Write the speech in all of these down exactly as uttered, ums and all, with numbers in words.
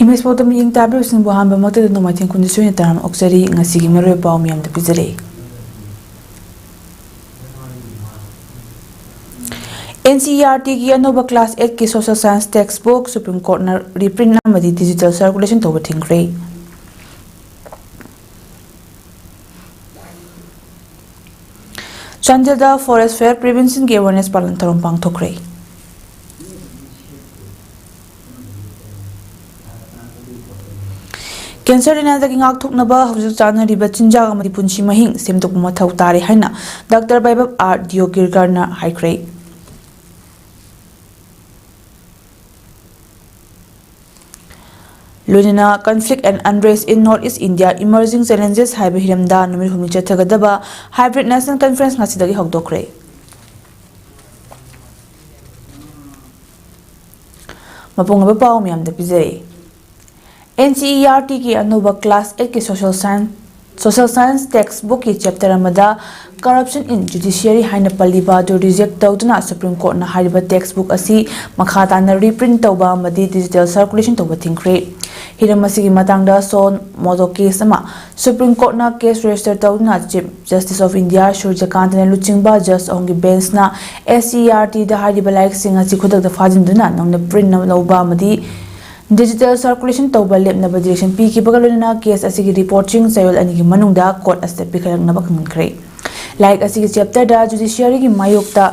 ꯃꯤꯁ ꯄꯥꯎꯗꯝ ꯌꯦꯡ ꯇꯥꯕꯤꯕꯁꯤꯡꯕꯨ ꯑꯍꯥꯟꯕꯃꯛꯇꯗ ꯅꯣꯡꯃꯥꯏꯊꯦꯝ ꯈꯨꯟꯗꯤꯁꯨ ꯑꯣꯏꯅ ꯇꯔꯥꯝꯅ ꯑꯣꯛꯆꯔꯤ꯫ ꯉꯁꯤꯒꯤ ꯃꯔꯨꯑꯣꯏꯕ ꯄꯥꯎ ꯃꯌꯥꯝꯗ ꯄꯤꯖꯔꯛꯏ꯫ NCERTꯒꯤ ꯑꯅꯧꯕ class eightꯀꯤ social science textbook Supreme Courtꯅ reprint ꯑꯃꯗꯤ digital circulation ꯇꯧꯕ ꯊꯤꯡꯈ꯭ꯔꯦ꯫ ꯆꯥꯟꯗꯦꯜꯗ forest fire preventionꯒꯤ awareness ꯄꯥꯂꯟ ꯊꯧꯔꯝ ꯄꯥꯡꯊꯣꯛꯈ꯭ꯔꯦ꯫ Cancer ꯂꯥꯏꯅꯥꯗꯒꯤ ꯉꯥꯛꯊꯣꯛꯅꯕ ꯍꯧꯖꯤꯛ ꯆꯥꯅꯔꯤꯕ ꯆꯤꯟꯖꯥꯛ ꯑꯃꯗꯤ ꯄꯨꯟꯁꯤ ꯃꯍꯤꯡ ꯁꯦꯝꯗꯣꯛꯄ ꯃꯊꯧ ꯇꯥꯔꯦ ꯍꯥꯏꯅ Doctor ꯕꯩꯕꯕ ꯑꯥꯔ ꯗꯤꯌꯣꯒꯤꯔꯀꯔꯅ ꯍꯥꯏꯈ꯭ꯔꯦ꯫ ꯂꯣꯏꯅꯅ Conflict and Unrest in North East India, Emerging Challenges ꯍꯥꯏꯕ ꯍꯤꯔꯝꯗ ꯅꯨꯃꯤꯠ ꯍꯨꯝꯅꯤ ꯆꯠꯊꯒꯗꯕ Hybrid National Conference ꯉꯁꯤꯗꯒꯤ ꯍꯧꯗꯣꯛꯈ꯭ꯔꯦ꯫ ꯃꯄꯨꯡ ꯑꯣꯏꯕ ꯄꯥꯎ ꯃꯌꯥꯝꯗ ꯄꯤꯖꯔꯤ꯫ NCERTꯒꯤ ꯑꯅꯧꯕ class eightꯀꯤ social science, social science textbookꯀꯤ chapter ꯑꯃꯗ Corruption in Judiciary ꯍꯥꯏꯅ ꯄꯜꯂꯤꯕ ꯑꯗꯨ reject ꯇꯧꯗꯨꯅ Supreme Courtꯅ ꯍꯥꯏꯔꯤꯕ textbook ꯑꯁꯤ ꯃꯈꯥ ꯇꯥꯅ reprint ꯇꯧꯕ ꯑꯃꯗꯤ digital circulation ꯇꯧꯕ ꯊꯤꯡꯈ꯭ꯔꯦ꯫ ꯍꯤꯔꯝ ꯑꯁꯤꯒꯤ ꯃꯇꯥꯡꯗ suo motu case ꯑꯃ Supreme Courtꯅ case register ꯇꯧꯗꯨꯅ Chief Justice of India ꯁꯨꯔꯖꯀꯥꯟꯇꯅ ꯂꯨꯆꯤꯡꯕ judge ꯑꯍꯨꯝꯒꯤ benchꯅ NCERTꯗ ꯍꯥꯏꯔꯤꯕ ꯂꯥꯏꯔꯤꯛꯁꯤꯡ ꯑꯁꯤ ꯈꯨꯗꯛꯇ ꯐꯥꯖꯤꯟꯗꯨꯅ ꯅꯧꯅ print ꯂꯧꯕ ꯑꯃꯗꯤ digital circulation ꯇꯧꯕ ꯂꯦꯞꯅꯕ direction ꯄꯤꯈꯤꯕꯒ ꯂꯣꯏꯅꯅ case ꯑꯁꯤꯒꯤ reportꯁꯤꯡ ꯆꯌꯣꯜ ꯑꯅꯤꯒꯤ ꯃꯅꯨꯡꯗ court ꯑꯁꯤꯗ ꯄꯤꯈꯠꯂꯛꯅꯕ ꯈꯪꯍꯟꯈ꯭ꯔꯦ꯫ ꯂꯥꯏꯔꯤꯛ ꯑꯁꯤꯒꯤ chapterꯗ judiciaryꯒꯤ ꯃꯥꯌꯣꯛꯇ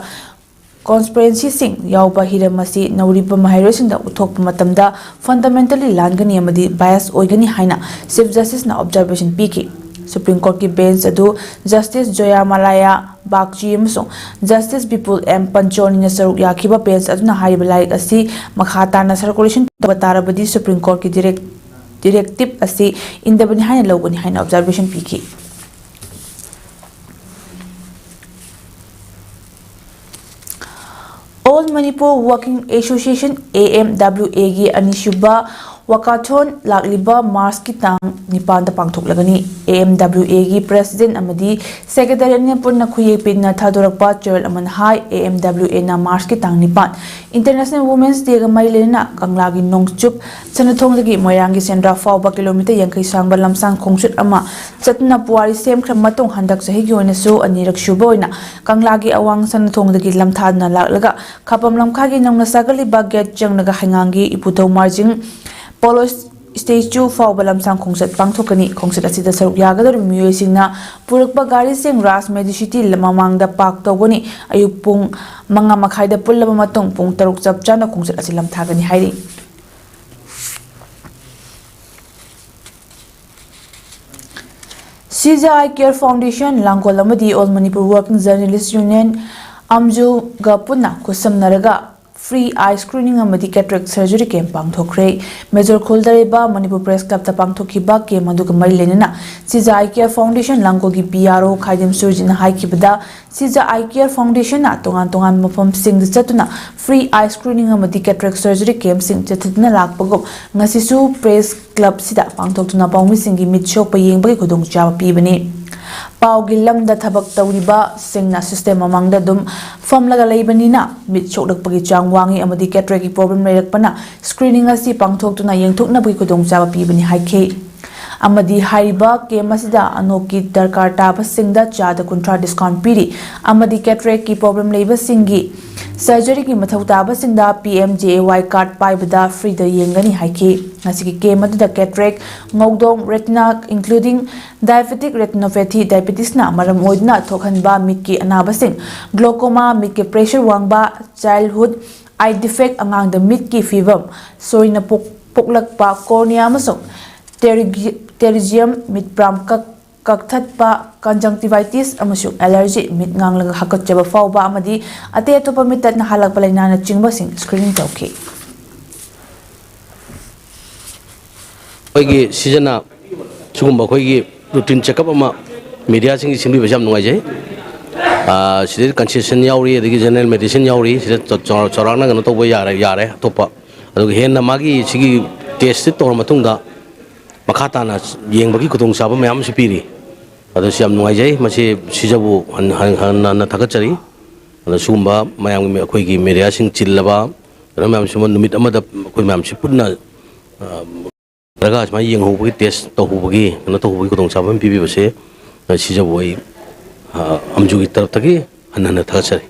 conspiracyꯁꯤꯡ ꯌꯥꯎꯕ ꯍꯤꯔꯝ ꯑꯁꯤ ꯅꯧꯔꯤꯕ ꯃꯍꯩꯔꯣꯏꯁꯤꯡꯗ ꯎꯠꯊꯣꯛꯄ ꯃꯇꯝꯗ fundamentally ꯂꯥꯟꯒꯅꯤ ꯑꯃꯗꯤ bias ꯑꯣꯏꯒꯅꯤ ꯍꯥꯏꯅ Chief Justiceꯅ observation ꯄꯤꯈꯤ꯫ Supreme Courtꯀꯤ bench ꯑꯗꯨ Justice ꯖꯣꯌꯥꯃꯥꯂꯥꯌꯥ ꯕꯥꯒꯆꯤ ꯑꯃꯁꯨꯡ Justice ꯕꯤꯄꯨꯜ ꯑꯦꯝ ꯄꯟꯆꯣꯂꯤꯅ ꯁꯔꯨꯛ ꯌꯥꯈꯤꯕ bench ꯑꯗꯨꯅ ꯍꯥꯏꯔꯤꯕ ꯂꯥꯏꯔꯤꯛ ꯑꯁꯤ ꯃꯈꯥ ꯇꯥꯅ circulation ꯇꯧꯕ ꯇꯥꯔꯕꯗꯤ Supreme Courtꯀꯤ direct-, directive ꯑꯁꯤ ꯏꯟꯗꯕꯅꯤ ꯍꯥꯏꯅ ꯂꯧꯒꯅꯤ ꯍꯥꯏꯅ observation ꯄꯤꯈꯤ꯫ All Manipur Working Association, AMWAꯒꯤ ꯑꯅꯤꯁꯨꯕ Walkathon ꯂꯥꯛꯂꯤꯕ ꯃꯥꯔꯆꯀꯤ ꯇꯥꯡ ꯅꯤꯄꯥꯟꯗ ꯄꯥꯡꯊꯣꯛꯂꯒꯅꯤ꯫ ꯑꯦ ꯑꯦꯝ ꯗꯕ꯭ꯂꯤꯎ ꯑꯦꯒꯤ ꯄ꯭ꯔꯦꯁꯤꯗꯦꯟꯠ ꯑꯃꯗꯤ ꯁꯦꯀ꯭ꯔꯦꯇꯔꯤꯅ ꯄꯨꯟꯅ ꯈꯨꯌꯦꯛ ꯄꯤꯗꯨꯅ ꯊꯥꯗꯣꯔꯛꯄ ꯆꯦꯌꯔꯃꯦꯟ ꯍꯥꯏ, ꯑꯦ ꯑꯦꯝ ꯗꯕ꯭ꯂꯤꯎ ꯑꯦꯅ ꯃꯥꯔꯆꯀꯤ ꯇꯥꯡ ꯅꯤꯄꯥꯟ, ꯏꯟꯇꯔꯅꯦꯁꯅꯦꯜ ꯋꯨꯃꯦꯟꯁ ꯗꯦꯒ ꯃꯔꯤ ꯂꯩꯅꯅ ꯀꯪꯂꯥꯒꯤ ꯅꯣꯡꯆꯨꯞ ꯁꯅꯥꯊꯣꯡꯗꯒꯤ ꯃꯣꯏꯔꯥꯡꯒꯤ ꯁꯦꯟꯗ꯭ꯔꯥ ꯐꯥꯎꯕ ꯀꯤꯂꯣꯃꯤꯇꯔ ꯌꯥꯡꯈꯩ ꯁꯥꯡꯕ ꯂꯝꯁꯥꯡ ꯈꯣꯡꯆꯠ ꯑꯃ ꯆꯠꯇꯨꯅ ꯄꯨꯋꯥꯔꯤ ꯁꯦꯝꯈ꯭ꯔꯕ ꯃꯇꯨꯡ, ꯍꯟꯗꯛ ꯆꯍꯤꯒꯤ ꯑꯣꯏꯅꯁꯨ ꯑꯅꯤꯔꯛ ꯁꯨꯕ ꯑꯣꯏꯅ ꯀꯪꯂꯥꯒꯤ ꯑꯋꯥꯡ ꯁꯅꯥꯊꯣꯡꯗꯒꯤ ꯂꯝꯊꯥꯗꯨꯅ ꯂꯥꯛꯂꯒ ꯈꯥꯄꯝ ꯂꯝꯈꯥꯏꯒꯤ ꯅꯧꯅ ꯁꯥꯒꯠꯂꯤꯕ ꯒꯦꯠ ꯆꯪꯂꯒ ꯍꯩꯉꯥꯡꯒꯤ ꯏꯄꯨꯙꯧ ꯃꯥꯔꯖꯤꯡ ꯄꯣꯂꯣ ꯁ꯭ꯇꯦꯆꯨ ꯐꯥꯎꯕ ꯂꯝꯁꯥꯡ ꯈꯣꯡꯆꯠ ꯄꯥꯡꯊꯣꯛꯀꯅꯤ꯫ ꯈꯣꯡꯆꯠ ꯑꯁꯤꯗ ꯁꯔꯨꯛ ꯌꯥꯒꯗꯧꯔꯤꯕ ꯃꯤꯑꯣꯏꯁꯤꯡꯅ ꯄꯨꯔꯛꯄ ꯒꯥꯔꯤꯁꯤꯡ ꯔꯥꯖ ꯃꯦꯗꯤꯁꯤꯇꯤ ꯃꯃꯥꯡꯗ ꯄꯥꯔꯛ ꯇꯧꯒꯅꯤ꯫ ꯑꯌꯨꯛ ꯄꯨꯡ ꯃꯉꯥ ꯃꯈꯥꯏꯗ ꯄꯨꯜꯂꯕ ꯃꯇꯨꯡ, ꯄꯨꯡ ꯇꯔꯨꯛ ꯆꯞ ꯆꯥꯅ ꯈꯣꯡꯆꯠ ꯑꯁꯤ ꯂꯝꯊꯥꯒꯅꯤ ꯍꯥꯏꯔꯤ꯫ Shija I care foundation Langol ꯑꯃꯗꯤ all Manipur working journalists union, ꯑꯝꯖꯨꯒ ꯄꯨꯟꯅ ꯈꯨꯠꯁꯝꯅꯔꯒ ꯐ꯭ꯔꯤ ꯑꯥꯏ ꯁ꯭ꯀ꯭ꯔꯤꯅꯤꯡ ꯑꯃꯗꯤ ꯀꯦꯇꯔꯦꯛ ꯁꯔꯖꯔꯤ ꯀꯦꯝꯞ ꯄꯥꯡꯊꯣꯛꯈ꯭ꯔꯦ꯫ ꯃꯦꯖꯣꯔ ꯈꯨꯜꯗ ꯂꯩꯕ ꯃꯅꯤꯄꯨꯔ ꯄ꯭ꯔꯦꯁ ꯀ꯭ꯂꯕꯇ ꯄꯥꯡꯊꯣꯛꯈꯤꯕ ꯀꯦꯝꯞ ꯑꯗꯨꯒ ꯃꯔꯤ ꯂꯩꯅꯅ ꯁꯤꯖꯥ ꯑꯥꯏ ꯀꯦꯌꯔ ꯐꯥꯎꯟꯗꯦꯁꯟ ꯂꯥꯡꯒꯣꯜꯒꯤ P R O Khaidem ꯁꯨꯔꯖꯤꯠꯅ ꯍꯥꯏꯈꯤꯕꯗ, Shija I care ꯐꯥꯎꯟꯗꯦꯁꯟꯅ ꯇꯣꯉꯥꯟ ꯇꯣꯉꯥꯟꯕ ꯃꯐꯝꯁꯤꯡꯗ ꯆꯠꯇꯨꯅ ꯐ꯭ꯔꯤ ꯑꯥꯏ ꯁ꯭ꯀ꯭ꯔꯤꯅꯤꯡ ꯑꯃꯗꯤ ꯀꯦꯇꯔꯦꯛ ꯁꯔꯖꯔꯤ ꯀꯦꯝꯞꯁꯤꯡ ꯆꯠꯊꯗꯨꯅ ꯂꯥꯛꯄꯒꯨꯝ, ꯉꯁꯤꯁꯨ ꯄ꯭ꯔꯦꯁ ꯀ꯭ꯂꯕꯁꯤꯗ ꯄꯥꯡꯊꯣꯛꯇꯨꯅ ꯄꯥꯎꯃꯤꯁꯤꯡꯒꯤ ꯃꯤꯠ ꯁꯣꯛꯄ ꯌꯦꯡꯕꯒꯤ ꯈꯨꯗꯣꯡꯆꯥꯕ ꯄꯤꯕꯅꯤ꯫ ꯄꯥꯎꯒꯤ ꯂꯝꯗ ꯊꯕꯛ ꯇꯧꯔꯤꯕꯁꯤꯡꯅ ꯁꯤꯁꯇꯦꯝ ꯃꯃꯥꯡꯗ ꯑꯗꯨꯝ ꯐꯝꯂꯒ ꯂꯩꯕꯅꯤꯅ ꯃꯤꯠ ꯁꯣꯛꯂꯛꯄꯒꯤ ꯆꯥꯡ ꯋꯥꯡꯏ ꯑꯃꯗꯤ ꯀꯦꯇꯔꯦꯛꯀꯤ ꯄ꯭ꯔꯣꯕ꯭ꯂꯦꯝ ꯂꯩꯔꯛꯄꯅ ꯁ꯭ꯀ꯭ꯔꯤꯅꯤꯡ ꯑꯁꯤ ꯄꯥꯡꯊꯣꯛꯇꯨꯅ ꯌꯦꯡꯊꯣꯛꯅꯕꯒꯤ ꯈꯨꯗꯣꯡꯆꯥꯕ ꯄꯤꯕꯅꯤ ꯍꯥꯏꯈꯤ꯫ ꯑꯃꯗꯤ ꯍꯥꯏꯔꯤꯕ ꯀꯦꯝꯞ ꯑꯁꯤꯗ ꯑꯅꯣꯛꯀꯤ ꯗꯔꯀꯥꯔ ꯇꯥꯕꯁꯤꯡꯗ ꯆꯥꯗ ꯀꯨꯟꯊ꯭ꯔꯥ ꯗꯤꯁꯀꯥꯎꯟꯠ ꯄꯤꯔꯤ ꯑꯃꯗꯤ ꯀꯦꯇꯔꯦꯛꯀꯤ ꯄ꯭ꯔꯣꯕ꯭ꯂꯦꯝ ꯂꯩꯕꯁꯤꯡꯒꯤ ꯁꯔꯖꯔꯤꯒꯤ ꯃꯊꯧ ꯇꯥꯕꯁꯤꯡꯗ ꯄꯤ ꯑꯦꯝ ꯖꯦ ꯑꯦ ꯋꯥꯏ ꯀꯥꯔꯗ ꯄꯥꯏꯕꯗ ꯐ꯭ꯔꯤꯗ ꯌꯦꯡꯒꯅꯤ ꯍꯥꯏꯈꯤ꯫ ꯉꯁꯤꯒꯤ ꯀꯦꯝꯞ ꯑꯗꯨꯗ ꯀꯦꯇꯔꯦꯛ, ꯉꯧꯗꯣꯡ, ꯔꯦꯇꯤꯅꯥ, including diabetic retinopathy, ꯗꯥꯏꯕꯦꯇꯤꯁꯅ ꯃꯔꯝ ꯑꯣꯏꯗꯨꯅ ꯊꯣꯛꯍꯟꯕ ꯃꯤꯠꯀꯤ ꯑꯅꯥꯕꯁꯤꯡ, glaucoma, ꯃꯤꯠꯀꯤ ꯄ꯭ꯔꯦꯁꯔ ꯋꯥꯡꯕ, childhood eye defect, ꯑꯉꯥꯡꯗ ꯃꯤꯠꯀꯤ ꯐꯤꯕꯝ ꯁꯣꯏꯅ ꯄꯣꯛ-, ꯄꯣꯛꯂꯛꯄ, cornea ꯑꯃꯁꯨꯡ ꯇꯦꯔꯤꯒꯤ-, ꯇꯦꯔꯤꯖꯤꯌꯝ, ꯃꯤꯠꯄ꯭ꯔꯥꯝ ꯀꯛ-, ꯀꯛꯊꯠꯄ, conjunctivitis ꯑꯃꯁꯨꯡ allergy, ꯃꯤꯠ ꯉꯥꯡꯂꯒ ꯍꯥꯀꯠꯆꯕ ꯐꯥꯎꯕ ꯑꯃꯗꯤ ꯑꯇꯩ ꯑꯇꯣꯞꯄ ꯃꯤꯠꯇ ꯅꯥꯍꯜꯂꯛꯄ ꯂꯥꯏꯅꯥꯅꯆꯤꯡꯕꯁꯤꯡ ꯁ꯭ꯀ꯭ꯔꯤꯅꯤꯡ ꯇꯧꯈꯤ꯫ ꯑꯩꯈꯣꯏꯒꯤ ꯁꯤꯖꯟꯅ ꯁꯤꯒꯨꯝꯕ ꯑꯩꯈꯣꯏꯒꯤ ꯔꯨꯇꯤꯟ ꯆꯦꯛꯑꯞ ꯑꯃ ꯃꯦꯗꯤꯌꯥꯁꯤꯡꯒꯤ ꯁꯤꯟꯕꯤꯕꯁꯦ ꯌꯥꯝ ꯅꯨꯡꯉꯥꯏꯖꯩ꯫ ꯑꯥ, ꯁꯤꯗꯩꯗ ꯀꯟꯁꯦꯁꯟ ꯌꯥꯎꯔꯤ, ꯑꯗꯒꯤ ꯖꯦꯅꯔꯦꯜ ꯃꯦꯗꯤꯁꯤꯟ ꯌꯥꯎꯔꯤ, ꯁꯤꯗ ꯆ-, ꯆꯥꯎꯔꯥꯛ-, ꯆꯥꯎꯔꯥꯛꯅ ꯀꯩꯅꯣ ꯇꯧꯕ ꯌꯥꯔꯦ, ꯌꯥꯔꯦ꯫ ꯑꯇꯣꯞꯄ ꯑꯗꯨꯒ ꯍꯦꯟꯅ ꯃꯥꯒꯤ ꯁꯤꯒꯤ ꯇꯦꯁꯇꯤꯠ ꯇꯧꯔ ꯃꯇꯨꯡꯗ ꯃꯈꯥ ꯇꯥꯅ ꯌꯦꯡꯕꯒꯤ ꯈꯨꯗꯣꯡꯆꯥꯕ ꯃꯌꯥꯝ ꯑꯃꯁꯨ ꯄꯤꯔꯤ꯫ ꯑꯗꯨꯁꯨ ꯌꯥꯝ ꯅꯨꯡꯉꯥꯏꯖꯩ꯫ ꯃꯁꯤ ꯁꯤꯖꯕꯨ ꯍꯟ-, ꯍꯟ-, ꯍꯟꯅ ꯍꯟꯅ ꯊꯥꯒꯠꯆꯔꯤ꯫ ꯑꯗꯣ ꯁꯤꯒꯨꯝꯕ ꯃꯌꯥꯝꯒꯤ, ꯑꯩꯈꯣꯏꯒꯤ ꯃꯦꯗꯤꯌꯥꯁꯤꯡ ꯆꯤꯜꯂꯕ ꯀꯩꯅꯣ ꯃꯌꯥꯝꯁꯤꯃ ꯅꯨꯃꯤꯠ ꯑꯃꯗ ꯑꯩꯈꯣꯏ ꯃꯌꯥꯝꯁꯤ ꯄꯨꯟꯅ, ꯑ, ꯔꯒ ꯁꯨꯃꯥꯏꯅ ꯌꯦꯡꯍꯧꯕꯒꯤ, ꯇꯦꯁ ꯇꯧꯍꯧꯕꯒꯤ, ꯀꯩꯅꯣ ꯇꯧꯍꯧꯕꯒꯤ ꯈꯨꯗꯣꯡꯆꯥꯕ ꯑꯃ ꯄꯤꯕꯤꯕꯁꯦ, ꯑ, ꯁꯤꯖꯕꯨ ꯑꯩ, ꯑ, ꯑꯝꯖꯨꯒꯤ ꯇꯔꯞꯇꯒꯤ ꯍꯟꯅ ꯍꯟꯅ ꯊꯥꯒꯠꯆꯔꯤ꯫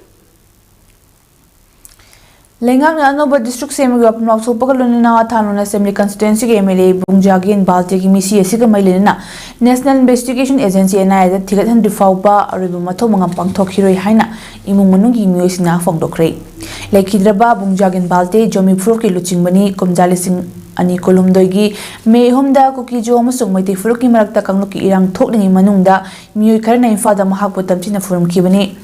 ꯂꯩꯉꯥꯛꯅ ꯑꯅꯧꯕ district ꯁꯦꯝꯕꯒꯤ ꯋꯥꯐꯝ ꯂꯥꯎꯊꯣꯛꯄꯒ ꯂꯣꯏꯅꯅ ꯊꯥꯡꯂꯣꯟ Assembly Constituency ꯒꯤ M L A ꯕꯨꯡꯖꯥꯒꯦꯟ ꯕꯥꯜꯇꯦꯒꯤ ꯃꯤꯁꯤ ꯑꯁꯤꯒ ꯃꯔꯤ ꯂꯩꯅꯅ National Investigation Agency, N I A ꯗ ꯊꯤꯒꯠꯍꯟꯗ꯭ꯔꯤ ꯐꯥꯎꯕ ꯑꯔꯣꯏꯕ ꯃꯊꯧ ꯃꯉꯝ ꯄꯥꯡꯊꯣꯛꯈꯤꯔꯣꯏ ꯍꯥꯏꯅ ꯏꯃꯨꯡ ꯃꯅꯨꯡꯒꯤ ꯃꯤꯑꯣꯏꯁꯤꯡꯅ ꯐꯣꯡꯗꯣꯛꯈ꯭ꯔꯦ꯫ ꯂꯩꯈꯤꯗ꯭ꯔꯕ ꯕꯨꯡꯖꯥꯒꯦꯟ ꯕꯥꯜꯇꯦ ꯖꯣꯃꯤ ꯐꯨꯔꯨꯞꯀꯤ ꯂꯨꯆꯤꯡꯕꯅꯤ꯫ ꯀꯨꯝꯖꯥ ꯂꯤꯁꯤꯡ ꯑꯅꯤ ꯀꯨꯟꯍꯨꯝꯗꯣꯏꯒꯤ ꯃꯦ ꯑꯍꯨꯝꯗ ꯀꯨꯀꯤꯖꯣ ꯑꯃꯁꯨꯡ ꯃꯩꯇꯩ ꯐꯨꯔꯨꯞꯀꯤ ꯃꯔꯛꯇ ꯀꯥꯡꯂꯨꯞꯀꯤ ꯏꯔꯥꯡ ꯊꯣꯛꯂꯤꯉꯩ ꯃꯅꯨꯡꯗ ꯃꯤꯑꯣꯏ ꯈꯔꯅ ꯏꯝꯐꯥꯜꯗ ꯃꯍꯥꯛꯄꯨ ꯇꯝꯊꯤꯅ ꯐꯨꯔꯝꯈꯤꯕꯅꯤ꯫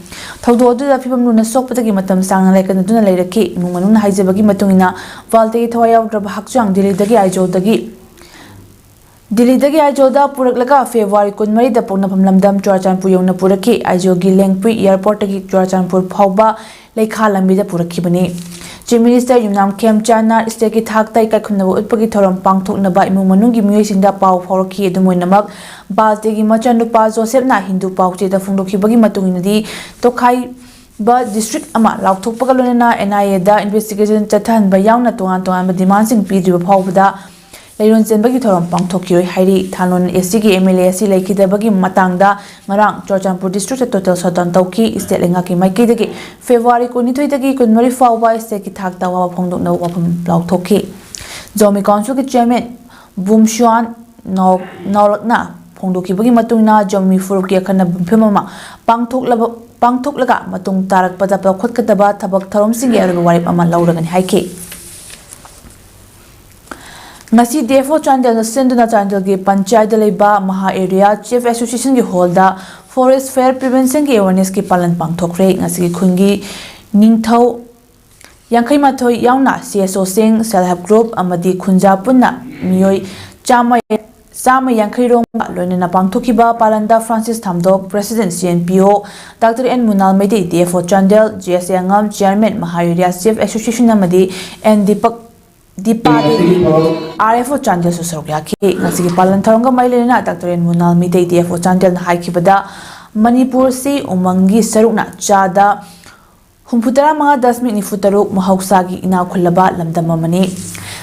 ꯊꯧꯗꯣꯛ ꯑꯗꯨꯗ ꯐꯤꯕꯝ ꯂꯨꯅ ꯁꯣꯛꯄꯗꯒꯤ ꯃꯇꯝ ꯁꯥꯡꯅ ꯂꯥꯏꯀꯠꯅꯗꯨꯅ ꯂꯩꯔꯛꯈꯤ꯫ ꯏꯃꯨꯡ ꯃꯅꯨꯡꯅ ꯍꯥꯏꯖꯕꯒꯤ ꯃꯇꯨꯡ ꯏꯟꯅ, ꯕꯥꯜꯇꯦꯒꯤ ꯊꯋꯥꯏ ꯌꯥꯎꯗ꯭ꯔꯕ ꯍꯛꯆꯥꯡ ꯗꯤꯜꯂꯤꯗꯒꯤ ꯑꯥꯏꯖꯣꯜꯗꯒꯤ, ꯗꯤꯜꯂꯤꯗꯒꯤ ꯑꯥꯏꯖꯣꯜꯗ ꯄꯨꯔꯛꯂꯒ ꯐꯦꯕ꯭ꯔꯨꯋꯥꯔꯤ ꯀꯨꯟꯃꯔꯤꯗ ꯄꯣꯛꯅꯐꯝ ꯂꯝꯗꯝ ꯆꯨꯔꯥꯆꯥꯟꯄꯨꯔ ꯌꯧꯅ ꯄꯨꯔꯛꯈꯤ꯫ ꯑꯥꯏꯖꯣꯜꯒꯤ ꯂꯦꯡꯄꯨꯏ airport ꯇꯒꯤ ꯆꯨꯔꯥꯆꯥꯟꯄꯨꯔ ꯐꯥꯎꯕ ꯂꯩꯈꯥ ꯂꯝꯕꯤꯗ ꯄꯨꯔꯛꯈꯤꯕꯅꯤ꯫ Chief Minister ꯌꯨꯝꯅꯥꯝ ꯈꯦꯝꯆꯥꯟꯅ state ꯀꯤ ꯊꯥꯛꯇ ꯏꯀꯥꯏ ꯈꯨꯝꯅꯕ ꯎꯠꯄꯒꯤ ꯊꯧꯔꯝ ꯄꯥꯡꯊꯣꯛꯅꯕ ꯏꯃꯨꯡ ꯃꯅꯨꯡꯒꯤ ꯃꯤꯑꯣꯏꯁꯤꯡꯗ ꯄꯥꯎ ꯐꯥꯎꯔꯛꯈꯤ꯫ ꯑꯗꯨꯝ ꯑꯣꯏꯅꯃꯛ, ꯕꯥꯜꯇꯦꯒꯤ ꯃꯆꯥꯅꯨꯄꯥ ꯖꯣꯁꯦꯐꯅ ꯍꯤꯟꯗꯨ ꯄꯥꯎꯆꯦꯗ ꯐꯣꯡꯗꯣꯛꯈꯤꯕꯒꯤ ꯃꯇꯨꯡ ꯏꯟꯅꯗꯤ, ꯇꯣꯈꯥꯏꯕ district ꯑꯃ ꯂꯥꯎꯊꯣꯛꯄꯒ ꯂꯣꯏꯅꯅ N I A the investigation ꯆꯠꯊꯍꯟꯕ ꯌꯥꯎꯅ ꯇꯣꯉꯥꯟ ꯇꯣꯉꯥꯟꯕ demand ꯁꯤꯡ ꯄꯤꯗ꯭ꯔꯤꯕ ꯐꯥꯎꯕꯗ ꯂꯩꯔꯣꯟ ꯆꯦꯟꯕꯒꯤ ꯊꯧꯔꯝ ꯄꯥꯡꯊꯣꯛꯈꯤꯔꯣꯏ ꯍꯥꯏꯔꯤ꯫ ꯊꯥꯡꯂꯣꯟ AC ꯒꯤ M L A ꯑꯁꯤ ꯂꯩꯈꯤꯗꯕꯒꯤ ꯃꯇꯥꯡꯗ ꯉꯔꯥꯡ ꯆꯨꯔꯥꯆꯥꯟꯄꯨꯔ district ꯇ total shutdown ꯇꯧꯈꯤ꯫ State ꯂꯩꯉꯥꯛꯀꯤ ꯃꯥꯏꯀꯩꯗꯒꯤ ꯐꯦꯕ꯭ꯔꯨꯋꯥꯔꯤ ꯀꯨꯟꯅꯤꯊꯣꯏꯗꯒꯤ ꯀꯨꯟꯃꯔꯤ ꯐꯥꯎꯕ state ꯀꯤ ꯊꯥꯛꯇ ꯑꯋꯥꯕ ꯐꯣꯡꯗꯣꯛꯅꯕ ꯋꯥꯐꯝ ꯂꯥꯎꯊꯣꯛꯈꯤ꯫ ꯖꯣꯃꯤ council ꯒꯤ chairman ꯕꯨꯝꯁꯨꯋꯥꯟ ꯅꯥꯎ-, ꯅꯥꯎꯂꯛꯅ ꯐꯣꯡꯗꯣꯛꯈꯤꯕꯒꯤ ꯃꯇꯨꯡ ꯏꯟꯅ, ꯖꯣꯃꯤ ꯐꯨꯔꯨꯞꯀꯤ ꯑꯈꯟꯅꯕ ꯃꯤꯐꯝ ꯑꯃ ꯄꯥꯡꯊꯣꯛꯂꯕ, ꯄꯥꯡꯊꯣꯛꯂꯒ ꯃꯇꯨꯡ ꯇꯥꯔꯛꯄꯗ ꯂꯧꯈꯠꯀꯗꯕ ꯊꯕꯛ ꯊꯧꯔꯝꯁꯤꯡꯒꯤ ꯑꯔꯣꯏꯕ ꯋꯥꯔꯦꯞ ꯑꯃ ꯂꯧꯔꯒꯅꯤ ꯍꯥꯏꯈꯤ꯫ ꯉꯁꯤ DFO ꯆꯥꯟꯗꯦꯜꯅ ꯁꯤꯟꯗꯨꯅ ꯆꯥꯟꯗꯦꯜꯒꯤ ꯄꯟꯆꯥꯌꯠꯇ ꯂꯩꯕ ꯃꯍꯥ area Chief Association ꯒꯤ hall ꯗ Forest Fire Prevention ꯒꯤ awareness ꯀꯤ ꯄꯥꯂꯟ ꯄꯥꯡꯊꯣꯛꯈ꯭ꯔꯦ꯫ ꯉꯁꯤꯒꯤ ꯈꯨꯟꯒꯤ ꯅꯤꯡꯊꯧ ꯌꯥꯡꯈꯩ ꯃꯥꯊꯣꯏ ꯌꯥꯎꯅ C S O ꯁꯤꯡ, self help group ꯑꯃꯗꯤ ꯈꯨꯟꯖꯥ ꯄꯨꯟꯅ ꯃꯤꯑꯣꯏ ꯆꯥꯝꯃ, ꯆꯥꯝꯃ ꯌꯥꯡꯈꯩ ꯔꯣꯝꯒ ꯂꯣꯏꯅꯅ ꯄꯥꯡꯊꯣꯛꯈꯤꯕ ꯄꯥꯂꯟꯗ Francis Thamdok, President C N P O, Doctor N Munal Meitei, DFO Chandel, J S ꯑꯉꯝ, Chairman ꯃꯍꯥ area Chief Association ꯑꯃꯗꯤ N Deepak Deepa Devi, R F O ꯆꯥꯟꯗꯦꯜꯁꯨ ꯁꯔꯨꯛ ꯌꯥꯈꯤ꯫ ꯉꯁꯤꯒꯤ ꯄꯥꯂꯟ ꯊꯧꯔꯝꯒ ꯃꯔꯤ ꯂꯩꯅꯅ doctor N Munal Meitei, D F O ꯆꯥꯟꯗꯦꯜꯅ ꯍꯥꯏꯈꯤꯕꯗ, ꯃꯅꯤꯄꯨꯔꯁꯤ ꯎꯃꯪꯒꯤ ꯁꯔꯨꯛꯅ ꯆꯥꯗ ꯍꯨꯝꯐꯨꯇꯔꯥ ꯃꯉꯥ ꯗꯁꯃꯤꯛ ꯅꯤꯐꯨ ꯇꯔꯨꯛ, ꯃꯍꯧꯁꯥꯒꯤ ꯏꯅꯥꯛ ꯈꯨꯜꯂꯕ ꯂꯝꯗꯝ ꯑꯃꯅꯤ꯫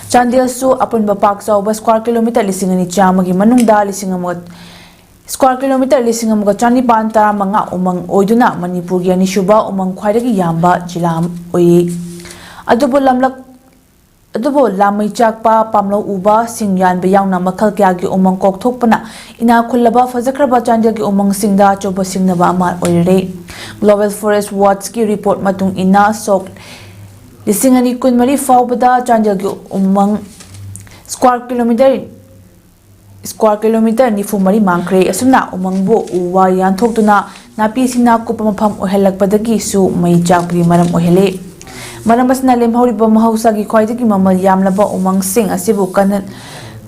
ꯆꯥꯟꯗꯦꯜꯁꯨ ꯑꯄꯨꯟꯕ ꯄꯥꯛ ꯆꯥꯎꯕ ꯁ꯭ꯀ꯭ꯋꯥꯔ ꯀꯤꯂꯣꯃꯤꯇꯔ ꯂꯤꯁꯤꯡ ꯑꯅꯤ ꯆꯥꯝꯃꯒꯤ ꯃꯅꯨꯡꯗ ꯂꯤꯁꯤꯡ ꯑꯃꯒ, ꯁ꯭ꯀ꯭ꯋꯥꯔ ꯀꯤꯂꯣꯃꯤꯇꯔ ꯂꯤꯁꯤꯡ ꯑꯃꯒ ꯆꯅꯤꯄꯥꯟ ꯇꯔꯥꯃꯉꯥ ꯎꯃꯪ ꯑꯣꯏꯗꯨꯅ ꯃꯅꯤꯄꯨꯔꯒꯤ ꯑꯅꯤꯁꯨꯕ ꯎꯃꯪ ꯈ꯭ꯋꯥꯏꯗꯒꯤ ꯌꯥꯝꯕ ꯖꯤꯂꯥ ꯑꯣꯏꯔꯤ꯫ ꯑꯗꯨꯕꯨ ꯂꯝꯂꯛ ꯑꯗꯨꯕꯨ ꯂꯥꯃꯩ ꯆꯥꯛꯄ, ꯄꯥꯝꯂꯧ ꯎꯕ, ꯁꯤꯡ ꯌꯥꯟꯕ ꯌꯥꯎꯅ ꯃꯈꯜ ꯀꯌꯥꯒꯤ ꯎꯃꯪ ꯀꯣꯛꯊꯣꯛꯄꯅ ꯏꯅꯥꯛ ꯈꯨꯜꯂꯕ ꯐꯖꯈ꯭ꯔꯕ ꯆꯥꯟꯗꯦꯜꯒꯤ ꯎꯃꯪꯁꯤꯡꯗ ꯑꯆꯧꯕ ꯁꯤꯡꯅꯕ ꯑꯃ ꯑꯣꯏꯔꯦ꯫ Global Forest Watchꯀꯤ report ꯃꯇꯨꯡ ꯏꯟꯅ, ꯁꯣꯛ ꯂꯤꯁꯤꯡ ꯑꯅꯤ ꯀꯨꯟꯃꯔꯤ ꯐꯥꯎꯕꯗ ꯆꯥꯟꯗꯦꯜꯒꯤ ꯎꯃꯪ ꯁ꯭ꯀ꯭ꯋꯥꯔ ꯀꯤꯂꯣꯃꯤꯇꯔ, ꯁ꯭ꯀ꯭ꯋꯥꯔ ꯀꯤꯂꯣꯃꯤꯇꯔ ꯅꯤꯐꯨ ꯃꯔꯤ ꯃꯥꯡꯈ꯭ꯔꯦ꯫ ꯑꯁꯨꯝꯅ ꯎꯃꯪꯕꯨ ꯎ ꯋꯥ ꯌꯥꯟꯊꯣꯛꯇꯨꯅ ꯅꯥꯄꯤ ꯁꯤꯡꯅꯥ ꯀꯨꯞꯄ ꯃꯐꯝ ꯑꯣꯏꯍꯜꯂꯛꯄꯗꯒꯤꯁꯨ ꯃꯩ ꯆꯥꯛꯄꯒꯤ ꯃꯔꯝ ꯑꯣꯏꯍꯜꯂꯤ꯫ ꯃꯔꯝ ꯑꯁꯤꯅ ꯂꯦꯝꯍꯧꯔꯤꯕ ꯃꯍꯧꯁꯥꯒꯤ ꯈ꯭ꯋꯥꯏꯗꯒꯤ ꯃꯃꯜ ꯌꯥꯝꯂꯕ ꯎꯃꯪꯁꯤꯡ ꯑꯁꯤꯕꯨ ꯀꯟꯅ-,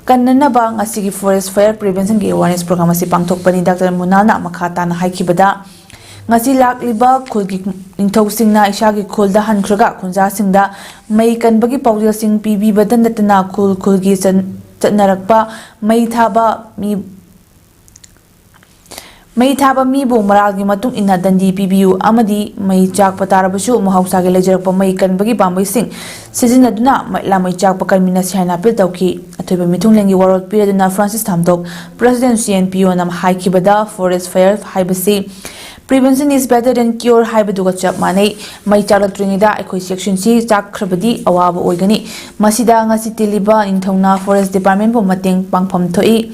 ꯀꯟꯅꯅꯕ ꯉꯁꯤꯒꯤ Forest Fire Preventionꯒꯤ awareness program ꯑꯁꯤ ꯄꯥꯡꯊꯣꯛꯄꯅꯤ꯫ ꯗꯥꯛꯇꯔ ꯃꯨꯅꯥꯜꯅ ꯃꯈꯥ ꯇꯥꯅ ꯍꯥꯏꯈꯤꯕꯗ, ꯉꯁꯤ ꯂꯥꯛꯂꯤꯕ ꯈꯨꯜꯒꯤ ꯅꯤꯡꯊꯧꯁꯤꯡꯅ ꯏꯁꯥꯒꯤ ꯈꯨꯜꯗ ꯍꯟꯈ꯭ꯔꯒ ꯈꯨꯟꯖꯥꯁꯤꯡꯗ ꯃꯩ ꯀꯟꯕꯒꯤ ꯄꯥꯎꯖꯦꯜꯁꯤꯡ ꯄꯤꯕꯤꯕꯗ ꯅꯠꯇꯅ ꯈꯨꯜ ꯈꯨꯜꯒꯤ ꯆꯠ-, ꯆꯠꯅꯔꯛꯄ ꯃꯩ ꯊꯥꯕ ꯃꯤ-, ꯃꯩ ꯊꯥꯕ ꯃꯤꯕꯨ ꯃꯔꯥꯜꯒꯤ ꯃꯇꯨꯡ ꯏꯟꯅ ꯗꯟꯗꯤ ꯄꯤꯕꯤꯌꯨ ꯑꯃꯗꯤ ꯃꯩ ꯆꯥꯛꯄ ꯇꯥꯔꯕꯁꯨ ꯃꯍꯧꯁꯥꯒꯤ ꯂꯩꯖꯔꯛꯄ ꯃꯩ ꯀꯟꯕꯒꯤ ꯄꯥꯝꯕꯩꯁꯤꯡ ꯁꯤꯖꯤꯟꯅꯗꯨꯅ ꯃꯩ-, ꯂꯥꯃꯩ ꯆꯥꯛꯄ ꯀꯟꯃꯤꯟꯅꯁꯤ ꯍꯥꯏꯅ appeal ꯇꯧꯈꯤ꯫ ꯑꯊꯣꯏꯕ ꯃꯤꯊꯨꯡꯂꯦꯟꯒꯤ ꯋꯥꯔꯣꯜ ꯄꯤꯔꯗꯨꯅ Francis Thamdok, President C N P Oꯅ ꯍꯥꯏꯈꯤꯕꯗ, Forest Fire ꯍꯥꯏꯕꯁꯤ "Prevention is better than cure" ꯍꯥꯏꯕꯗꯨꯒ ꯆꯞ ꯃꯥꯟꯅꯩ꯫ ꯃꯩ ꯆꯥꯛꯂꯛꯇ꯭ꯔꯤꯉꯩꯗ ꯑꯩꯈꯣꯏ ꯆꯦꯛꯁꯤꯟꯁꯤ, ꯆꯥꯛꯈ꯭ꯔꯕꯗꯤ ꯑꯋꯥꯕ ꯑꯣꯏꯒꯅꯤ꯫ ꯃꯁꯤꯗ ꯉꯁꯤ ꯇꯤꯜꯂꯤꯕ ꯅꯤꯡꯊꯧꯅ Forest Departmentꯕꯨ ꯃꯇꯦꯡ ꯄꯥꯡꯐꯝ ꯊꯣꯛꯏ꯫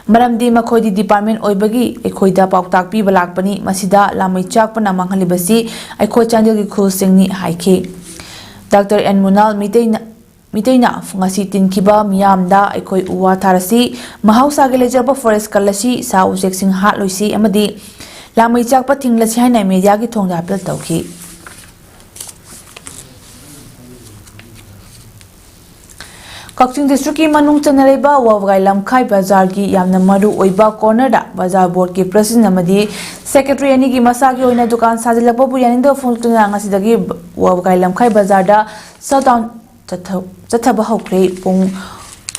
ꯃꯔꯝꯗꯤ ꯃꯈꯣꯏꯗꯤ department ꯑꯣꯏꯕꯒꯤ ꯑꯩꯈꯣꯏꯗ ꯄꯥꯎꯇꯥꯛ ꯄꯤꯕ ꯂꯥꯛꯄꯅꯤ꯫ ꯃꯁꯤꯗ ꯂꯥꯃꯩ ꯆꯥꯛꯄꯅ ꯃꯥꯡꯍꯜꯂꯤꯕꯁꯤ ꯑꯩꯈꯣꯏ ꯆꯥꯟꯗꯦꯜꯒꯤ ꯈꯨꯜꯁꯤꯡꯅꯤ ꯍꯥꯏꯈꯤ꯫ ꯗꯥꯛꯇꯔ ꯑꯦꯟ ꯃꯨꯅꯥꯜ ꯃꯤꯇꯩꯅ, ꯃꯤꯇꯩꯅ ꯉꯁꯤ ꯇꯤꯟꯈꯤꯕ ꯃꯤꯌꯥꯝꯗ ꯑꯩꯈꯣꯏ ꯎ ꯋꯥ ꯊꯥꯔꯁꯤ, ꯃꯍꯧꯁꯥꯒꯤ ꯂꯩꯖꯕ forest ꯀꯜꯂꯁꯤ, ꯁꯥ ꯎꯆꯦꯛꯁꯤꯡ ꯍꯥꯠꯂꯣꯏꯁꯤ ꯑꯃꯗꯤ ꯂꯥꯃꯩ ꯆꯥꯛꯄ ꯊꯤꯡꯂꯁꯤ ꯍꯥꯏꯅ mediaꯒꯤ ꯊꯣꯡꯗ appeal ꯇꯧꯈꯤ꯫ ꯀꯛꯆꯤꯡ districtꯀꯤ ꯃꯅꯨꯡ ꯆꯟꯅ ꯂꯩꯕ ꯋꯥꯕꯒꯥꯏ ꯂꯝꯈꯥꯏ ꯕꯖꯥꯔꯒꯤ ꯌꯥꯝꯅ ꯃꯔꯨ ꯑꯣꯏꯕ cornerꯗ ꯕꯖꯥꯔ boardꯀꯤ president ꯑꯃꯗꯤ secretary ꯑꯅꯤꯒꯤ ꯃꯁꯥꯒꯤ ꯑꯣꯏꯅ ꯗꯨꯀꯥꯟ ꯁꯥꯖꯤꯜꯂꯛꯄꯕꯨ ꯌꯥꯅꯤꯡꯗꯕ ꯐꯣꯡꯗꯣꯛꯇꯨꯅ ꯉꯁꯤꯗꯒꯤ ꯋꯥꯕꯒꯥꯏ ꯂꯝꯈꯥꯏ ꯕꯖꯥꯔꯗ shutdown ꯆꯠꯊ-, ꯆꯠꯊꯕ ꯍꯧꯈ꯭ꯔꯦ꯫ ꯄꯨꯡ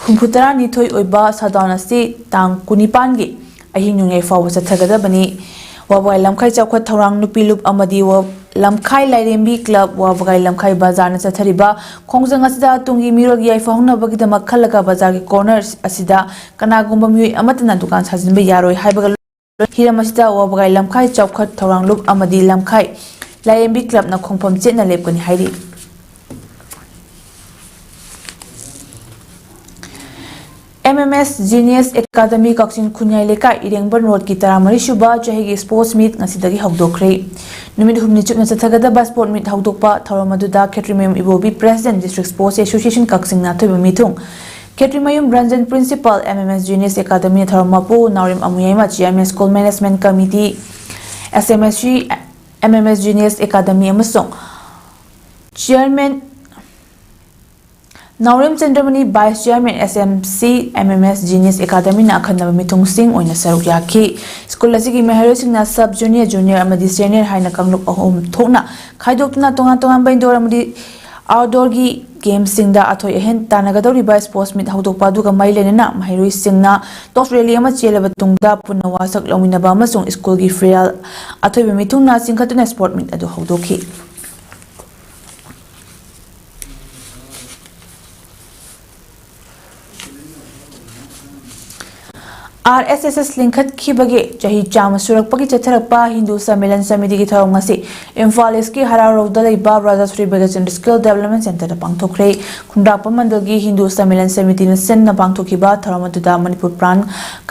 ꯍꯨꯝꯐꯨ ꯇꯔꯥꯅꯤꯊꯣꯏ ꯑꯣꯏꯕ ꯁꯥꯗꯥꯎꯟ ꯑꯁꯤ ꯇꯥꯡ ꯀꯨꯟꯅꯤꯄꯥꯟꯒꯤ ꯑꯍꯤꯡ ꯅꯣꯡꯌꯥꯏ ꯐꯥꯎꯕ ꯆꯠꯊꯒꯗꯕꯅꯤ꯫ ꯋꯥꯕꯒꯥꯏ ꯂꯝꯈꯥꯏ ꯆꯥꯎꯈꯠ ꯊꯧꯔꯥꯡ ꯅꯨꯄꯤ ꯂꯨꯞ ꯑꯃꯗꯤ ꯋꯥ-, ꯂꯝꯈꯥꯏ ꯂꯥꯏꯔꯦꯝꯕꯤ ꯀ꯭ꯂꯕ ꯋꯥꯕꯒꯥꯏ ꯂꯝꯈꯥꯏ ꯕꯖꯥꯔꯅ ꯆꯠꯊꯔꯤꯕ ꯈꯣꯡꯖꯪ ꯑꯁꯤꯗ ꯇꯨꯡꯒꯤ ꯃꯤꯔꯣꯜꯒꯤ ꯌꯥꯏꯐ ꯍꯧꯅꯕꯒꯤꯗꯃꯛ ꯈꯜꯂꯒ ꯕꯖꯥꯔꯒꯤ ꯀꯣꯔꯅꯔ ꯑꯁꯤꯗ ꯀꯅꯥꯒꯨꯝꯕ ꯃꯤꯑꯣꯏ ꯑꯃꯠꯇꯅ ꯗꯨꯀꯥꯟ ꯁꯥꯖꯤꯟꯕ ꯌꯥꯔꯣꯏ ꯍꯥꯏꯕꯒ ꯍꯤꯔꯝ ꯑꯁꯤꯗ ꯋꯥꯕꯒꯥꯏ ꯂꯝꯈꯥꯏ ꯆꯥꯎꯈꯠ ꯊꯧꯔꯥꯡ ꯂꯨꯞ ꯑꯃꯗꯤ ꯂꯝꯈꯥꯏ ꯂꯥꯏꯔꯦꯝꯕꯤ ꯀ꯭ꯂꯕꯅ ꯈꯣꯡꯐꯝ ꯆꯦꯠꯅ ꯂꯦꯞꯀꯅꯤ ꯍꯥꯏꯔꯤ꯫ M M S Genius Academy ꯀꯛꯆꯤꯡ ꯈꯨꯟꯌꯥꯏ ꯂꯩꯀꯥꯏ ꯏꯔꯦꯡꯕꯟ ꯔꯣꯗꯀꯤ ꯇꯔꯥꯃꯔꯤ ꯁꯨꯕ ꯆꯍꯤꯒꯤ ꯁ꯭ꯄꯣꯔꯠꯁ ꯃꯤꯠ ꯉꯁꯤꯗꯒꯤ ꯍꯧꯗꯣꯛꯈ꯭ꯔꯦ꯫ ꯅꯨꯃꯤꯠ ꯍꯨꯝꯅꯤ ꯆꯨꯞꯅ ꯆꯠꯊꯒꯗꯕ ꯁ꯭ꯄꯣꯔꯠ ꯃꯤꯠ ꯍꯧꯗꯣꯛꯄ ꯊꯧꯔꯝ ꯑꯗꯨꯗ Khetrimayum Ibobi president, district sports association ꯀꯛꯆꯤꯡꯅ ꯑꯊꯣꯏꯕ ꯃꯤꯊꯨꯡ, Khetrimayum Ranjan principal, M M S Genius Academy ꯊꯧꯔꯝ ꯃꯄꯨ Naorem Amuyaima, chairman school management committee, S M S C, M M S Genius Academy ꯑꯃꯁꯨꯡ chairman Naorem Chandramani, vice chairman, S M C, M M S Genius Academyꯅ ꯑꯈꯟꯅꯕ ꯃꯤꯊꯨꯡꯁꯤꯡ ꯑꯣꯏꯅ ꯁꯔꯨꯛ ꯌꯥꯈꯤ꯫ ꯁ꯭ꯀꯨꯜ ꯑꯁꯤꯒꯤ ꯃꯍꯩꯔꯣꯏꯁꯤꯡꯅ ꯁꯕ ꯖꯨꯅꯤꯌꯔ, ꯖꯨꯅꯤꯌꯔ ꯑꯃꯗꯤ ꯁꯦꯅꯤꯌꯔ ꯍꯥꯏꯅ ꯀꯥꯡꯂꯨꯞ ꯑꯍꯨꯝ ꯊꯣꯛꯅ ꯈꯥꯏꯗꯣꯛꯇꯨꯅ ꯇꯣꯉꯥꯟ ꯇꯣꯉꯥꯟꯕ ꯏꯟꯗꯣꯔ ꯑꯃꯗꯤ ꯑꯥꯎꯠꯗꯣꯔꯒꯤ ꯒꯦꯝꯁꯤꯡꯗ ꯑꯊꯣꯏ ꯑꯍꯦꯟ ꯇꯥꯟꯅꯒꯗꯧꯔꯤꯕ ꯁ꯭ꯄꯣꯔꯠꯁ ꯃꯤꯠ ꯍꯧꯗꯣꯛꯄ ꯑꯗꯨꯒ ꯃꯔꯤ ꯂꯩꯅꯅ ꯃꯍꯩꯔꯣꯏꯁꯤꯡꯅ ꯇꯣꯁ ꯔꯦꯂꯤ ꯑꯃ ꯆꯦꯜꯂꯕ ꯇꯨꯡꯗ ꯄꯨꯟꯅ ꯋꯥꯁꯛ ꯂꯧꯃꯤꯟꯅꯕ ꯑꯃꯁꯨꯡ ꯁ꯭ꯀꯨꯜꯒꯤ ꯐꯤꯔꯥꯜ ꯑꯊꯣꯏꯕ ꯃꯤꯊꯨꯡꯅ ꯆꯤꯡꯈꯠꯇꯨꯅ ꯁ꯭ꯄꯣꯔꯠꯁ ꯃꯤꯠ ꯑꯗꯨ ꯍꯧꯗꯣꯛꯈꯤ꯫ R S S ꯂꯤꯡꯈꯠꯈꯤꯕꯒꯤ ꯆꯍꯤ ꯆꯥꯝꯃ ꯁꯨꯔꯛꯄꯒꯤ ꯆꯠꯊꯔꯛꯄ ꯍꯤꯟꯗꯨ ꯁꯝꯃꯦꯂꯟ ꯁꯃꯤꯇꯤꯒꯤ ꯊꯧꯔꯝ ꯉꯁꯤ ꯏꯝꯐꯥꯜ ꯏꯁꯀꯤ ꯍꯔꯥꯎꯔꯧꯗ ꯂꯩꯕ ꯔꯥꯖꯥ ꯁ꯭ꯔꯤ ꯕꯩꯒꯆꯟꯗ꯭ꯔ ꯁ꯭ꯀꯤꯜ ꯗꯦꯕꯂꯞꯃꯦꯟ ꯁꯦꯟꯇꯔꯗ ꯄꯥꯡꯊꯣꯛꯈ꯭ꯔꯦ꯫ ꯈꯨꯟꯗ꯭ꯔꯥꯛꯄꯝ ꯃꯟꯗꯜꯒꯤ ꯍꯤꯟꯗꯨ ꯁꯝꯃꯦꯂꯟ ꯁꯃꯤꯇꯤꯅ ꯁꯤꯟꯅ ꯄꯥꯡꯊꯣꯛꯈꯤꯕ ꯊꯧꯔꯝ ꯑꯗꯨꯗ ꯃꯅꯤꯄꯨꯔ ꯄ꯭ꯔꯥꯟ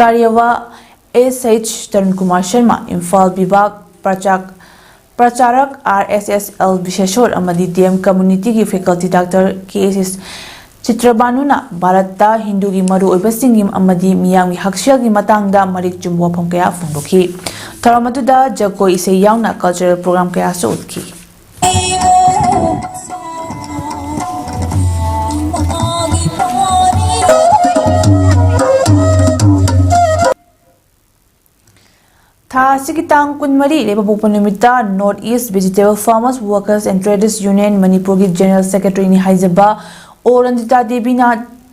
ꯀꯥꯔꯌꯋꯥ S H ꯇꯔꯨꯟ ꯀꯨꯃꯥꯔ ꯁꯔꯃ, ꯏꯝꯐꯥꯜ ꯕꯤꯚꯥꯒ ꯄ꯭ꯔꯆꯥꯛ ꯄ꯭ꯔꯆꯥꯔꯛ R S S L ꯕꯤꯁꯦꯁꯣꯔ ꯑꯃꯗꯤ D M Communityꯒꯤ faculty doctor K S S ꯆꯤꯇ꯭ꯔꯕꯥꯅꯨꯅ ꯚꯥꯔꯠꯇ ꯍꯤꯟꯗꯨꯒꯤ ꯃꯔꯨꯑꯣꯏꯕꯁꯤꯡꯒꯤ ꯑꯃꯗꯤ ꯃꯤꯌꯥꯝꯒꯤ ꯍꯛꯁꯦꯜꯒꯤ ꯃꯇꯥꯡꯗ ꯃꯔꯤꯛ ꯆꯨꯝꯕ ꯋꯥꯐꯝ ꯀꯌꯥ ꯐꯣꯡꯗꯣꯛꯈꯤ꯫ ꯊꯧꯔꯝ ꯑꯗꯨꯗ ꯖꯒꯣꯏ ꯏꯁꯩ ꯌꯥꯎꯅ cultural program ꯀꯌꯥꯁꯨ ꯎꯠꯈꯤ꯫ ꯊꯥ ꯑꯁꯤꯒꯤ ꯇꯥꯡ ꯀꯨꯟꯃꯔꯤ ꯂꯩꯕꯥꯛꯄꯣꯛꯄ ꯅꯨꯃꯤꯠꯇ North East Vegetable Farmers Workers and Traders Union ꯃꯅꯤꯄꯨꯔꯒꯤ General Secretaryꯅꯤ ꯍꯥꯏꯖꯕ ꯑꯣ ꯔꯟꯖꯤꯇꯥ ꯗꯦꯕꯤꯅ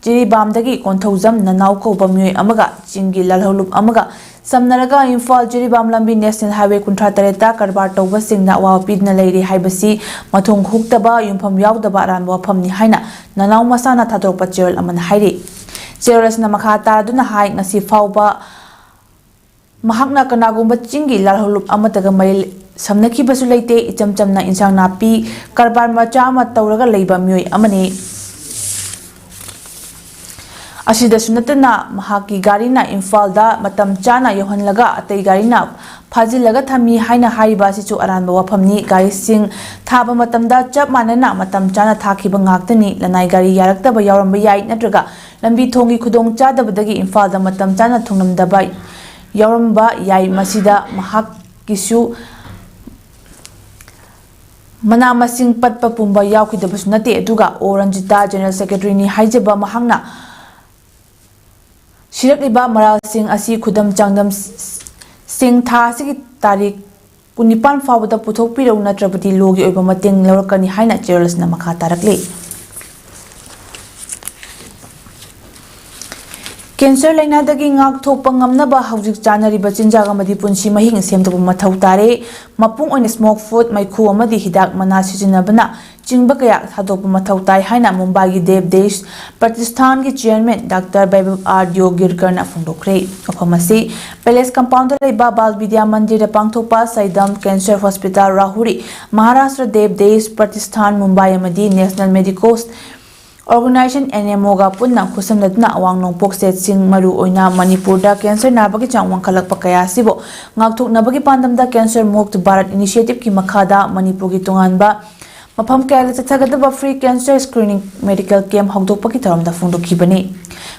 ꯖꯤꯔꯤꯕꯥꯝꯗꯒꯤ ꯀꯣꯟꯊꯧꯖꯝ ꯅꯅꯥꯎ ꯀꯧꯕ ꯃꯤꯑꯣꯏ ꯑꯃꯒ ꯆꯤꯡꯒꯤ ꯂꯥꯜꯍꯧꯂꯨꯞ ꯑꯃꯒ ꯁꯝꯅꯔꯒ ꯏꯝꯐꯥꯜ ꯖꯤꯔꯤꯕꯥꯝ ꯂꯝꯕꯤ National Highway ꯀꯨꯟꯊ꯭ꯔꯥ ꯇꯔꯦꯠꯇ ꯀꯔꯕꯥꯔ ꯇꯧꯕꯁꯤꯡꯅ ꯑꯋꯥꯕ ꯄꯤꯗꯨꯅ ꯂꯩꯔꯤ ꯍꯥꯏꯕꯁꯤ ꯃꯊꯣꯡ ꯍꯨꯛꯇꯕ, ꯌꯨꯝꯐꯝ ꯌꯥꯎꯗꯕ ꯑꯔꯥꯟꯕ ꯋꯥꯐꯝꯅꯤ ꯍꯥꯏꯅ ꯅꯅꯥꯎ ꯃꯁꯥꯅ ꯊꯥꯗꯣꯔꯛꯄ ꯆꯦꯔꯣꯜ ꯑꯃꯅ ꯍꯥꯏꯔꯤ꯫ ꯆꯦꯔꯣꯜ ꯑꯁꯤꯅ ꯃꯈꯥ ꯇꯥꯔꯗꯨꯅ ꯍꯥꯏ, ꯉꯁꯤ ꯐꯥꯎꯕ ꯃꯍꯥꯛꯅ ꯀꯅꯥꯒꯨꯝꯕ ꯆꯤꯡꯒꯤ ꯂꯥꯜꯍꯧꯂꯨꯞ ꯑꯃꯠꯇꯒ ꯃꯔꯤ ꯁꯝꯅꯈꯤꯕꯁꯨ ꯂꯩꯇꯦ꯫ ꯏꯆꯝ ꯆꯝꯅ ꯏꯟꯁꯥꯡ ꯅꯥꯄꯤ ꯀꯔꯕꯥꯔ ꯃꯆꯥ ꯑꯃ ꯇꯧꯔꯒ ꯂꯩꯕ ꯃꯤꯑꯣꯏ ꯑꯃꯅꯤ꯫ ꯑꯁꯤꯗꯁꯨ ꯅꯠꯇꯅ ꯃꯍꯥꯛꯀꯤ ꯒꯥꯔꯤꯅ ꯏꯝꯐꯥꯜꯗ ꯃꯇꯝ ꯆꯥꯅ ꯌꯧꯍꯜꯂꯒ ꯑꯇꯩ ꯒꯥꯔꯤꯅ ꯐꯥꯖꯤꯜꯂꯒ ꯊꯝꯃꯤ ꯍꯥꯏꯅ ꯍꯥꯏꯔꯤꯕ ꯑꯁꯤꯁꯨ ꯑꯔꯥꯟꯕ ꯋꯥꯐꯝꯅꯤ꯫ ꯒꯥꯔꯤꯁꯤꯡ ꯊꯥꯕ ꯃꯇꯝꯗ ꯆꯞ ꯃꯥꯟꯅꯅ ꯃꯇꯝ ꯆꯥꯅ ꯊꯥꯈꯤꯕ ꯉꯥꯛꯇꯅꯤ꯫ ꯂꯅꯥꯏ ꯒꯥꯔꯤ ꯌꯥꯔꯛꯇꯕ ꯌꯥꯎꯔꯝꯕ ꯌꯥꯏ, ꯅꯠꯇ꯭ꯔꯒ ꯂꯝꯕꯤ ꯊꯣꯡꯒꯤ ꯈꯨꯗꯣꯡ ꯆꯥꯗꯕꯗꯒꯤ ꯏꯝꯐꯥꯜꯗ ꯃꯇꯝ ꯆꯥꯅ ꯊꯨꯡꯂꯝꯗꯕ ꯌꯥꯎꯔꯝꯕ ꯌꯥꯏ꯫ ꯃꯁꯤꯗ ꯃꯍꯥꯛꯀꯤꯁꯨ ꯃꯅꯥ ꯃꯁꯤꯡ ꯄꯠꯄ ꯄꯨꯝꯕ ꯌꯥꯎꯈꯤꯗꯕꯁꯨ ꯅꯠꯇꯦ꯫ ꯑꯗꯨꯒ ꯑꯣ ꯔꯟꯖꯤꯇꯥ General Secretaryꯅꯤ ꯍꯥꯏꯖꯕ ꯃꯍꯥꯛꯅ ꯁꯤꯔꯛꯂꯤꯕ ꯃꯔꯥꯜꯁꯤꯡ ꯑꯁꯤ ꯈꯨꯗꯝ ꯆꯥꯡꯗꯝꯁꯤꯡ ꯊꯥ ꯑꯁꯤꯒꯤ ꯇꯥꯔꯤꯛ ꯀꯨꯟꯅꯤꯄꯥꯟ ꯐꯥꯎꯕꯗ ꯄꯨꯊꯣꯛꯄꯤꯔꯛꯎ, ꯅꯠꯇ꯭ꯔꯕꯗꯤ ꯂꯣꯒꯤ ꯑꯣꯏꯕ ꯃꯇꯦꯡ ꯂꯧꯔꯛꯀꯅꯤ ꯍꯥꯏꯅ ꯆꯦꯔꯣꯜ ꯑꯁꯤꯅ ꯃꯈꯥ ꯇꯥꯔꯛꯂꯤ꯫ ꯀꯦꯟꯁꯔ ꯂꯥꯏꯅꯥꯗꯒꯤ ꯉꯥꯛꯊꯣꯛꯄ ꯉꯝꯅꯕ ꯍꯧꯖꯤꯛ ꯆꯥꯅꯔꯤꯕ ꯆꯤꯟꯖꯥꯛ ꯑꯃꯗꯤ ꯄꯨꯟꯁꯤ ꯃꯍꯤꯡ ꯁꯦꯝꯗꯣꯛꯄ ꯃꯊꯧ ꯇꯥꯔꯦ꯫ ꯃꯄꯨꯡ ꯑꯣꯏꯅ smoke food, ꯃꯩꯈꯨ ꯑꯃꯗꯤ ꯍꯤꯗꯥꯛ ꯃꯅꯥ ꯁꯤꯖꯤꯟꯅꯕꯅ ꯆꯤꯡꯕ ꯀꯌꯥ ꯊꯥꯗꯣꯛꯄ ꯃꯊꯧ ꯇꯥꯏ ꯍꯥꯏꯅ ꯃꯨꯝꯕꯥꯏꯒꯤ ꯗꯦꯕ ꯗꯦꯁ ꯄ꯭ꯔꯇꯤꯁꯊꯥꯟꯒꯤ chairman Doctor ꯕꯩꯕꯕ ꯑꯥꯔ ꯗꯤꯌꯣꯒꯤꯔꯀꯔꯅ ꯐꯣꯡꯗꯣꯛꯈ꯭ꯔꯦ꯫ ꯃꯐꯝ ꯑꯁꯤ Palace Compoundꯗ ꯂꯩꯕ ꯕꯥꯜ ꯕꯤꯗ꯭ꯌꯥ ꯃꯟꯗꯤꯔꯗ ꯄꯥꯡꯊꯣꯛꯄ ꯁꯩꯗꯝ Cancer Hospital ꯔꯥꯍꯨꯔꯤ ꯃꯍꯥꯔꯥꯁꯇ꯭ꯔ ꯗꯦꯕ ꯗꯦꯁ ꯄ꯭ꯔꯇꯤꯁꯊꯥꯟ ꯃꯨꯝꯕꯥꯏ ꯑꯃꯗꯤ National Medicos Organization, NMOꯒ ꯄꯨꯟꯅ ꯈꯨꯠꯁꯝꯅꯗꯨꯅ ꯑꯋꯥꯡ ꯅꯣꯡꯄꯣꯛ ꯁ꯭ꯇꯦꯠꯁꯤꯡ, ꯃꯔꯨ ꯑꯣꯏꯅ ꯃꯅꯤꯄꯨꯔꯗ ꯀꯦꯟꯁꯔ ꯅꯥꯕꯒꯤ ꯆꯥꯡ ꯋꯥꯡꯈꯠꯂꯛꯄ ꯀꯌꯥ ꯑꯁꯤꯕꯨ ꯉꯥꯛꯊꯣꯛꯅꯕꯒꯤ ꯄꯥꯟꯗꯝꯗ Cancer Mukt Bharat Initiativeꯀꯤ ꯃꯈꯥꯗ ꯃꯅꯤꯄꯨꯔꯒꯤ ꯇꯣꯉꯥꯟꯕ ꯃꯐꯝ ꯀꯌꯥꯗ ꯆꯠꯊꯒꯗꯕ free cancer screening medical camp ꯍꯧꯗꯣꯛꯄꯒꯤ ꯊꯧꯔꯝꯗ ꯐꯣꯡꯗꯣꯛꯈꯤꯕꯅꯤ꯫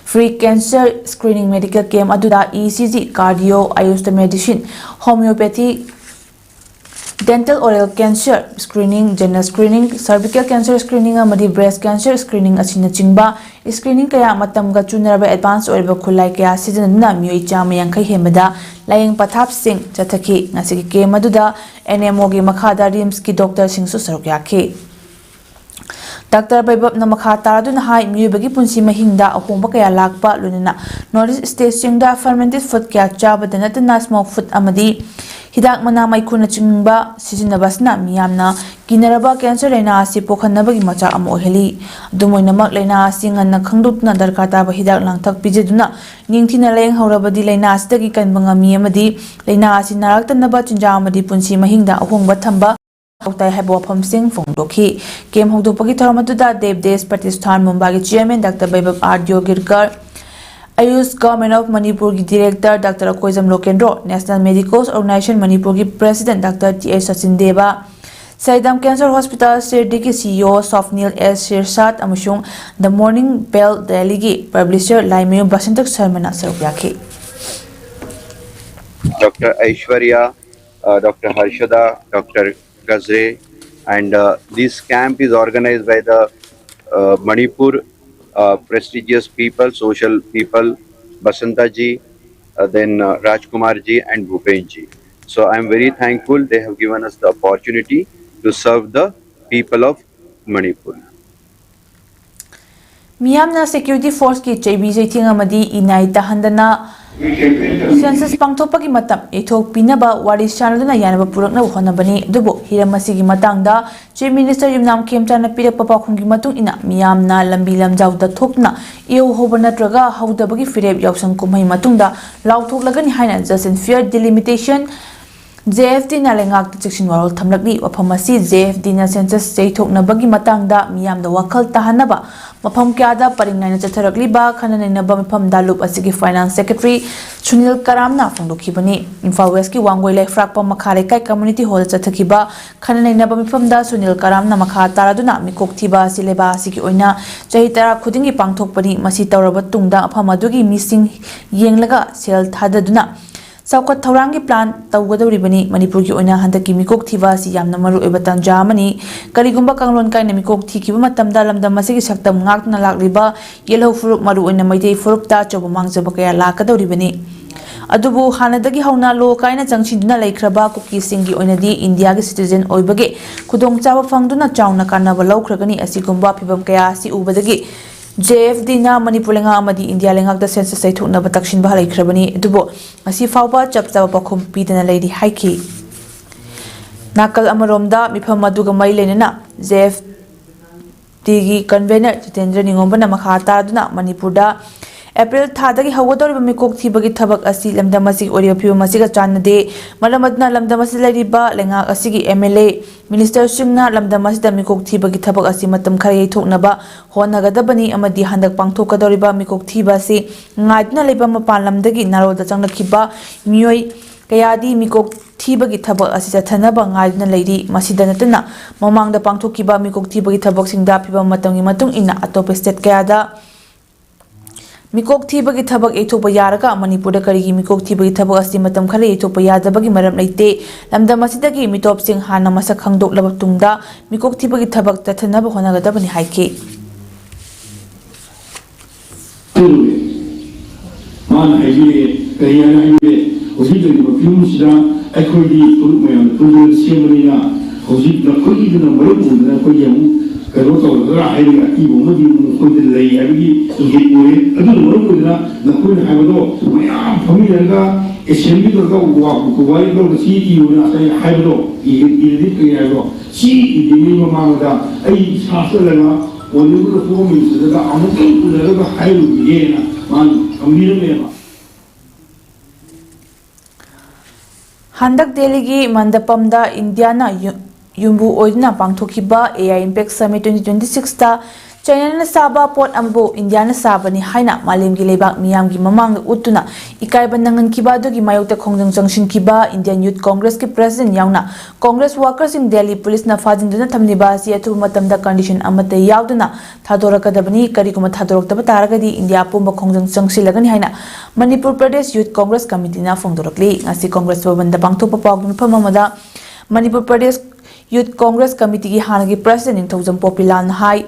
Free cancer screening medical camp ꯑꯗꯨꯗ ECG, cardio, Ayurvedic medicine, homeopathy, Dental oral cancer screening, general screening, cervical cancer screening ꯑꯃꯗꯤ breast cancer screening ꯑꯁꯤꯅꯆꯤꯡꯕ screening ꯀꯌꯥ ꯃꯇꯝꯒ ꯆꯨꯅꯔꯕ advance ꯑꯣꯏꯔꯕ ꯈꯨꯠꯂꯥꯏ ꯀꯌꯥ ꯁꯤꯖꯤꯟꯅꯗꯨꯅ ꯃꯤꯑꯣꯏ ꯆꯥꯝꯃ ꯌꯥꯡꯈꯩ ꯍꯦꯟꯕꯗ ꯂꯥꯌꯦꯡ ꯄꯊꯥꯞꯁꯤꯡ ꯆꯠꯊꯈꯤ꯫ ꯉꯁꯤꯒꯤ camp ꯑꯗꯨꯗ N M O ꯒꯤ ꯃꯈꯥꯗ RIMS ꯀꯤ doctor ꯁꯤꯡꯁꯨ ꯁꯔꯨꯛ ꯌꯥꯈꯤ꯫ Doctor ꯕꯩꯕꯕꯅ ꯃꯈꯥ ꯇꯥꯔꯗꯨꯅ ꯍꯥꯏ, ꯃꯤꯑꯣꯏꯕꯒꯤ ꯄꯨꯟꯁꯤ ꯃꯍꯤꯡꯗ ꯑꯍꯣꯡꯕ ꯀꯌꯥ ꯂꯥꯛꯄ, ꯂꯣꯏꯅꯅ North East state ꯁꯤꯡꯗ fermented food ꯀꯌꯥ ꯆꯥꯕꯗ ꯅꯠꯇꯅ smoke food ꯑꯃꯗꯤ ꯍꯤꯗꯥꯛ ꯃꯅꯥ ꯃꯩꯈꯨꯅꯆꯤꯡꯕ ꯁꯤꯖꯤꯟꯅꯕ ꯑꯁꯤꯅ ꯃꯤꯌꯥꯝꯅ ꯀꯤꯅꯔꯕ cancer ꯂꯥꯏꯅꯥ ꯑꯁꯤ ꯄꯣꯛꯍꯟꯅꯕꯒꯤ ꯃꯆꯥꯛ ꯑꯃ ꯑꯣꯏꯍꯜꯂꯤ꯫ ꯑꯗꯨꯝ ꯑꯣꯏꯅꯃꯛ, ꯂꯥꯏꯅꯥ ꯑꯁꯤ ꯉꯟꯅ ꯈꯪꯗꯣꯛꯇꯨꯅ ꯗꯔꯀꯥꯔ ꯇꯥꯕ ꯍꯤꯗꯥꯛ ꯂꯥꯡꯊꯛ ꯄꯤꯖꯗꯨꯅ ꯅꯤꯡꯊꯤꯅ ꯂꯥꯌꯦꯡꯍꯧꯔꯕꯗꯤ ꯂꯥꯏꯅꯥ ꯑꯁꯤꯗꯒꯤ ꯀꯟꯕ ꯉꯝꯃꯤ ꯑꯃꯗꯤ ꯂꯥꯏꯅꯥ ꯑꯁꯤ ꯅꯥꯔꯛꯇꯅꯕ ꯆꯤꯟꯖꯥꯛ ꯑꯃꯗꯤ ꯄꯨꯟꯁꯤ ꯃꯍꯤꯡꯗ ꯑꯍꯣꯡꯕ ꯊꯝꯕ ꯃꯊꯧ ꯇꯥꯏ ꯍꯥꯏꯕ ꯋꯥꯐꯝꯁꯤꯡ ꯐꯣꯡꯗꯣꯛꯈꯤ꯫ Camp ꯍꯧꯗꯣꯛꯄꯒꯤ ꯊꯧꯔꯝ ꯑꯗꯨꯗ ꯗꯦꯕ ꯗꯦꯁ ꯄ꯭ꯔꯇꯤꯁꯊꯥꯟ ꯃꯨꯝꯕꯥꯏꯒꯤ chairman Doctor ꯕꯩꯕꯕ R Deogirkar, Ayush Government of ꯃꯅꯤꯄꯨꯔꯒꯤ director Doctor Akoijam Lokendro, National Medical Organization ꯃꯅꯤꯄꯨꯔꯒꯤ president Doctor T S Sachin Deb, ꯁꯥꯏꯗꯝ cancer hospital ꯁꯤꯔꯗꯤꯒꯤ CEO ꯁ꯭ꯋꯥꯞꯅꯤꯜ ꯑꯦꯁ ꯁꯤꯔꯁꯥꯠ ꯑꯃꯁꯨꯡ The Morning Bell ꯗꯦꯜꯂꯤꯒꯤ publisher ꯂꯥꯏꯃꯌꯨꯝ ꯕꯁꯟꯇ ꯁꯔꯃꯅ ꯁꯔꯨꯛ ꯌꯥꯈꯤ꯫ Doctor Aishwarya, uh, Doctor Harshada, Doctor Gazre, and uh, this camp is organized by the uh, Manipur uh, prestigious people, social people, Basanta ji, uh, then uh, Rajkumar ji, and Bhupen ji. So I'm very thankful they have given us the opportunity to serve the people of Manipur. ꯃꯤꯌꯥꯝꯅ security force ꯀꯤ ꯆꯩꯕꯤ ꯆꯩꯊꯦꯡ ꯑꯃꯗꯤ ꯏꯅꯥꯏ ꯇꯥꯍꯟꯗꯅ census ꯄꯥꯡꯊꯣꯛꯄꯒꯤ ꯃꯇꯝ ꯌꯩꯊꯣꯛꯄꯤꯅꯕ ꯋꯥꯔꯤ ꯁꯥꯅꯗꯨꯅ ꯌꯥꯅꯕ ꯄꯨꯔꯛꯅꯕ ꯍꯣꯠꯅꯕꯅꯤ꯫ ꯑꯗꯨꯕꯨ ꯍꯤꯔꯝ ꯑꯁꯤꯒꯤ ꯃꯇꯥꯡꯗ Chief Minister ꯌꯨꯝꯅꯥꯝ ꯈꯦꯝꯆꯥꯟꯅ ꯄꯤꯔꯛꯄ ꯄꯥꯎꯈꯨꯝꯒꯤ ꯃꯇꯨꯡ ꯏꯟꯅ, ꯃꯤꯌꯥꯝꯅ ꯂꯝꯕꯤ ꯂꯝꯖꯥꯎꯗ ꯊꯣꯛꯇꯨꯅ ꯏꯍꯧ ꯍꯧꯕ ꯅꯠꯇ꯭ꯔꯒ ꯍꯧꯗꯕꯒꯤ ꯐꯤꯔꯦꯞ ꯌꯥꯎꯁꯪ ꯀꯨꯝꯍꯩ ꯃꯇꯨꯡꯗ ꯂꯥꯎꯊꯣꯛꯂꯒꯅꯤ ꯍꯥꯏꯅ Just and Fair Delimitation, J F D ꯅ ꯂꯩꯉꯥꯛꯇ ꯆꯦꯛꯁꯤꯟ ꯋꯥꯔꯣꯜ ꯊꯝꯂꯛꯂꯤ꯫ ꯋꯥꯐꯝ ꯑꯁꯤ J F D ꯅ census ꯌꯩꯊꯣꯛꯅꯕꯒꯤ ꯃꯇꯥꯡꯗ ꯃꯤꯌꯥꯝꯗ ꯋꯥꯈꯜ ꯇꯥꯍꯟꯅꯕ ꯃꯐꯝ ꯀꯌꯥꯗ ꯄꯔꯤꯡ ꯅꯥꯏꯅ ꯆꯠꯊꯔꯛꯂꯤꯕ ꯈꯟꯅ ꯅꯩꯅꯕ ꯃꯤꯐꯝꯗ ꯂꯨꯞ ꯑꯁꯤꯒꯤ Finance Secretary Sunil ꯀꯔꯥꯝꯅ ꯐꯣꯡꯗꯣꯛꯈꯤꯕꯅꯤ꯫ Imphal West ꯀꯤ ꯋꯥꯡꯒꯣꯏ ꯂꯩꯐ꯭ꯔꯥꯛꯄꯝ ꯃꯈꯥ ꯂꯩꯀꯥꯏ community hall ꯗ ꯆꯠꯊꯈꯤꯕ ꯈꯟꯅ ꯅꯩꯅꯕ ꯃꯤꯐꯝꯗ ꯁꯨꯅꯤꯜ ꯀꯔꯥꯝꯅ ꯃꯈꯥ ꯇꯥꯔꯗꯨꯅ ꯃꯤꯀꯣꯛ ꯊꯤꯕ ꯑꯁꯤ ꯂꯩꯕꯥꯛ ꯑꯁꯤꯒꯤ ꯑꯣꯏꯅ ꯆꯍꯤ ꯇꯔꯥ ꯈꯨꯗꯤꯡꯒꯤ ꯄꯥꯡꯊꯣꯛꯄꯅꯤ꯫ ꯃꯁꯤ ꯇꯧꯔꯕ ꯇꯨꯡꯗ ꯃꯐꯝ ꯑꯗꯨꯒꯤ ꯃꯤꯁꯤꯡ ꯌꯦꯡꯂꯒ ꯁꯦꯜ ꯊꯥꯗꯗꯨꯅ ꯆꯥꯎꯈꯠ ꯊꯧꯔꯥꯡꯒꯤ ꯄ꯭ꯂꯥꯟ ꯇꯧꯒꯗꯧꯔꯤꯕꯅꯤ꯫ ꯃꯅꯤꯄꯨꯔꯒꯤ ꯑꯣꯏꯅ ꯍꯟꯗꯛꯀꯤ ꯃꯤꯀꯣꯛ ꯊꯤꯕ ꯑꯁꯤ ꯌꯥꯝꯅ ꯃꯔꯨꯑꯣꯏꯕ ꯇꯥꯟꯖꯥ ꯑꯃꯅꯤ꯫ ꯀꯔꯤꯒꯨꯝꯕ ꯀꯥꯡꯂꯣꯟ ꯀꯥꯏꯅ ꯃꯤꯀꯣꯛ ꯊꯤꯈꯤꯕ ꯃꯇꯝꯗ ꯂꯝꯗꯝ ꯑꯁꯤꯒꯤ ꯁꯛꯇꯝ ꯉꯥꯛꯇꯨꯅ ꯂꯥꯛꯂꯤꯕ ꯌꯦꯜꯍꯧ ꯐꯨꯔꯨꯞ, ꯃꯔꯨꯑꯣꯏꯅ ꯃꯩꯇꯩ ꯐꯨꯔꯨꯞꯇ ꯑꯆꯧꯕ ꯃꯥꯡꯖꯕ ꯀꯌꯥ ꯂꯥꯛꯀꯗꯧꯔꯤꯕꯅꯤ꯫ ꯑꯗꯨꯕꯨ ꯍꯥꯟꯅꯗꯒꯤ ꯍꯧꯅ ꯂꯣ ꯀꯥꯏꯅ ꯆꯪꯁꯤꯟꯗꯨꯅ ꯂꯩꯈ꯭ꯔꯕ ꯀꯨꯀꯤꯁꯤꯡꯒꯤ ꯑꯣꯏꯅꯗꯤ ꯏꯟꯗꯤꯌꯥꯒꯤ ꯁꯤꯇꯤꯖꯦꯟ ꯑꯣꯏꯕꯒꯤ ꯈꯨꯗꯣꯡꯆꯥꯕ ꯐꯪꯗꯨꯅ ꯆꯥꯎꯅ ꯀꯥꯟꯅꯕ ꯂꯧꯈ꯭ꯔꯒꯅꯤ꯫ ꯑꯁꯤꯒꯨꯝꯕ ꯐꯤꯚꯝ ꯀꯌꯥ ꯑꯁꯤ ꯎꯕꯗꯒꯤ ꯖꯦ ꯑꯦꯐ ꯗꯤꯅ ꯃꯅꯤꯄꯨꯔ ꯂꯩꯉꯥꯛ ꯑꯃꯗꯤ ꯏꯟꯗꯤꯌꯥ ꯂꯩꯉꯥꯛꯇ ꯁꯦꯟꯁꯁ ꯌꯩꯊꯣꯛꯅꯕ ꯇꯛꯁꯤꯟꯕ ꯂꯩꯈ꯭ꯔꯕꯅꯤ꯫ ꯑꯗꯨꯕꯨ ꯉꯁꯤ ꯐꯥꯎꯕ ꯆꯞ ꯆꯥꯕ ꯄꯥꯎꯈꯨꯝ ꯄꯤꯗꯅ ꯂꯩꯔꯤ ꯍꯥꯏꯈꯤ꯫ ꯅꯥꯀꯜ ꯑꯃꯔꯣꯝꯗ, ꯃꯤꯐꯝ ꯑꯗꯨꯒ ꯃꯔꯤ ꯂꯩꯅꯅ ꯖꯦ ꯑꯦꯐ ꯗꯤꯒꯤ ꯀꯟꯚꯦꯅꯔ ꯖꯤꯇꯦꯟꯗ꯭ꯔ ꯅꯤꯉꯣꯝꯕꯅ ꯃꯈꯥ ꯇꯥꯗꯨꯅ ꯃꯅꯤꯄꯨꯔꯗ ꯑꯦꯄ꯭ꯔꯤꯜ ꯊꯥꯗꯒꯤ ꯍꯧꯒꯗꯧꯔꯤꯕ ꯃꯤꯀꯣꯛ ꯊꯤꯕꯒꯤ ꯊꯕꯛ ꯑꯁꯤ ꯂꯝꯗꯝ ꯑꯁꯤꯒꯤ ꯑꯣꯏꯔꯤꯕ ꯐꯤꯕꯝ ꯑꯁꯤꯒ ꯆꯥꯟꯅꯗꯦ꯫ ꯃꯔꯝ ꯑꯗꯨꯅ ꯂꯝꯗꯝ ꯑꯁꯤꯗ ꯂꯩꯔꯤꯕ ꯂꯩꯉꯥꯛ ꯑꯁꯤꯒꯤ ꯑꯦꯝ ꯑꯦꯜ ꯑꯦ, ꯃꯤꯅꯤꯁꯇꯔꯁꯤꯡꯅ ꯂꯝꯗꯝ ꯑꯁꯤꯗ ꯃꯤꯀꯣꯛ ꯊꯤꯕꯒꯤ ꯊꯕꯛ ꯑꯁꯤ ꯃꯇꯝ ꯈꯔ ꯌꯩꯊꯣꯛꯅꯕ ꯍꯣꯠꯅꯒꯗꯕꯅꯤ ꯑꯃꯗꯤ ꯍꯟꯗꯛ ꯄꯥꯡꯊꯣꯛꯀꯗꯧꯔꯤꯕ ꯃꯤꯀꯣꯛ ꯊꯤꯕ ꯑꯁꯤ ꯉꯥꯏꯗꯨꯅ ꯂꯩꯕ ꯃꯄꯥꯟ ꯂꯝꯗꯒꯤ ꯅꯥꯔꯣꯜꯗ ꯆꯪꯂꯛꯈꯤꯕ ꯃꯤꯑꯣꯏ ꯀꯌꯥꯗꯤ ꯃꯤꯀꯣꯛ ꯊꯤꯕꯒꯤ ꯊꯕꯛ ꯑꯁꯤ ꯆꯠꯊꯅꯕ ꯉꯥꯏꯗꯨꯅ ꯂꯩꯔꯤ꯫ ꯃꯁꯤꯗ ꯅꯠꯇꯅ ꯃꯃꯥꯡꯗ ꯄꯥꯡꯊꯣꯛꯈꯤꯕ ꯃꯤꯀꯣꯛ ꯊꯤꯕꯒꯤ ꯊꯕꯛꯁꯤꯡꯗ ꯐꯤꯕꯝ ꯃꯇꯝꯒꯤ ꯃꯇꯨꯡ ꯏꯟꯅ ꯑꯇꯣꯞꯄ ꯁ꯭ꯇꯦꯠ ꯀꯌꯥꯗ ꯃꯤꯀꯣꯛ ꯊꯤꯕꯒꯤ ꯊꯕꯛ ꯌꯩꯊꯣꯛꯄ ꯌꯥꯔꯒ ꯃꯅꯤꯄꯨꯔꯗ ꯀꯔꯤꯒꯤ ꯃꯤꯀꯣꯛ ꯊꯤꯕꯒꯤ ꯊꯕꯛ ꯑꯁꯤ ꯃꯇꯝ ꯈꯔ ꯌꯩꯊꯣꯛꯄ ꯌꯥꯗꯕꯒꯤ ꯃꯔꯝ ꯂꯩꯇꯦ꯫ ꯂꯝꯗꯝ ꯑꯁꯤꯗꯒꯤ ꯃꯤꯇꯣꯞꯁꯤꯡ ꯍꯥꯟꯅ ꯃꯁꯛ ꯈꯪꯗꯣꯛꯂꯕ ꯇꯨꯡꯗ ꯃꯤꯀꯣꯛ ꯊꯤꯕꯒꯤ ꯊꯕꯛ ꯆꯠꯊꯅꯕ ꯍꯣꯠꯅꯒꯗꯕꯅꯤ ꯍꯥꯏꯈꯤ꯫ ꯃꯥꯅ ꯍꯥꯏꯕꯤꯔꯦ꯫ ꯀꯔꯤ ꯍꯥꯏꯅ ꯍꯥꯏꯕꯤꯔꯦ? ꯍꯧꯖꯤꯛ ꯂꯩꯔꯤꯕ ꯐꯤꯕꯝꯁꯤꯗ ꯑꯩꯈꯣꯏꯗꯤ ꯐꯨꯔꯨꯞ ꯃꯌꯥꯝ ꯄꯨꯟꯗꯨꯅ ꯁꯦꯝꯕꯅꯤꯅ, ꯍꯧꯖꯤꯛ ꯅꯈꯣꯏꯒꯤꯗꯨꯅ ꯃꯔꯝ ꯑꯣꯏꯗꯅ ꯑꯩꯈꯣꯏꯒꯤ ꯑꯃꯨꯛ ꯀꯩꯅꯣ ꯇꯧꯔꯒ ꯍꯥꯏꯔꯒ ꯑꯀꯤꯕ ꯑꯃꯗꯤ ꯑꯃꯨꯛ ꯑꯩꯈꯣꯏꯗ ꯂꯩ ꯍꯥꯏꯕꯒꯤ ꯏꯪꯒꯤꯠ ꯑꯣꯏꯔꯦ꯫ ꯑꯗꯨꯅ ꯃꯔꯝ ꯑꯣꯏꯗꯅ ꯅꯈꯣꯏꯅ ꯍꯥꯏꯕꯗꯣ ꯃꯌꯥꯝ ꯐꯝꯃꯤꯟꯅꯔꯒ ꯑꯦꯁꯦꯝꯕ꯭ꯂꯤ ꯇꯧꯔꯒ ꯋꯥ-, ꯋꯥꯔꯤ ꯂꯧꯔꯒ ꯁꯤ ꯏꯌꯨꯅ ꯉꯁꯥꯏ ꯍꯥꯏꯕꯗꯣ, ꯏ-, ꯏꯔꯗꯤ ꯐꯩ ꯍꯥꯏꯕꯗꯣ, ꯁꯤ ꯏꯗ꯭ꯔꯤꯉꯩ ꯃꯃꯥꯡꯗ ꯑꯩ ꯏꯁꯥ ꯆꯠꯂꯒ ꯑꯣꯅꯤꯕꯨꯜ ꯍꯣꯝ ꯃꯤꯅꯤꯁꯇꯔꯗ ꯑꯃꯨꯛꯇꯪ ꯎꯅꯔꯒ ꯍꯥꯏꯔꯨꯈꯤꯒꯦꯅ ꯃꯥꯅ ꯊꯝꯕꯤꯔꯝꯃꯦꯕ꯫ ꯍꯟꯗꯛ ꯗꯦꯜꯂꯤꯒꯤ ꯃꯟꯗꯄꯝꯗ ꯏꯟꯗꯤꯌꯥꯅ ꯌꯨ-, ꯌꯨꯝꯕꯨ ꯑꯣꯏꯗꯨꯅ ꯄꯥꯡꯊꯣꯛꯈꯤꯕ A I impact summit twenty twenty ꯁꯤꯛꯁꯇ ꯆꯥꯏꯅꯥꯅ ꯁꯥꯕ ꯄꯣꯠ ꯑꯃꯕꯨ ꯏꯟꯗꯤꯌꯥꯅ ꯁꯥꯕꯅꯤ ꯍꯥꯏꯅ ꯃꯥꯂꯦꯝꯒꯤ ꯂꯩꯕꯥꯛ ꯃꯤꯌꯥꯝꯒꯤ ꯃꯃꯥꯡꯗ ꯎꯠꯇꯨꯅ ꯏꯀꯥꯏꯕ ꯅꯪꯍꯟꯈꯤꯕ ꯑꯗꯨꯒꯤ ꯃꯥꯌꯣꯛꯇ ꯈꯣꯡꯖꯪ ꯆꯪꯁꯤꯟꯈꯤꯕ Indian Youth Congressꯀꯤ President ꯌꯥꯎꯅ Congress workersꯁꯤꯡ ꯗꯦꯜꯂꯤ ꯄꯨꯂꯤꯁꯅ ꯐꯥꯖꯤꯟꯗꯨꯅ ꯊꯝꯂꯤꯕ ꯑꯁꯤ ꯑꯊꯨꯕ ꯃꯇꯝꯗ condition ꯑꯃꯠꯇ ꯌꯥꯎꯗꯅ ꯊꯥꯗꯣꯔꯛꯀꯗꯕꯅꯤ꯫ ꯀꯔꯤꯒꯨꯝꯕ ꯊꯥꯗꯣꯔꯛꯇꯕ ꯇꯥꯔꯒꯗꯤ ꯏꯟꯗꯤꯌꯥ ꯄꯨꯝꯕ ꯈꯣꯡꯖꯪ ꯆꯪꯁꯤꯜꯂꯒꯅꯤ ꯍꯥꯏꯅ ꯃꯅꯤꯄꯨꯔ ꯄ꯭ꯔꯗꯦꯁ ꯌꯨꯊ ꯀꯣꯡꯒ꯭ꯔꯦꯁ ꯀꯃꯤꯇꯤꯅ ꯐꯣꯡꯗꯣꯔꯛꯂꯤ꯫ ꯉꯁꯤ ꯀꯣꯡꯒ꯭ꯔꯦꯁ ꯚꯕꯟꯗ ꯄꯥꯡꯊꯣꯛꯄ ꯄꯥꯎꯒꯤ ꯃꯤꯐꯝ ꯑꯃꯗ ꯃꯅꯤꯄꯨꯔ ꯄ꯭ꯔꯗꯦꯁ ꯌꯨꯊ ꯀꯣꯡꯒ꯭ꯔꯦꯁ ꯀꯃꯤꯇꯤꯒꯤ ꯍꯥꯟꯅꯒꯤ President ꯅꯤꯡꯊꯧꯖꯝ ꯄꯣꯄꯤꯂꯥꯜꯅ ꯍꯥꯏ,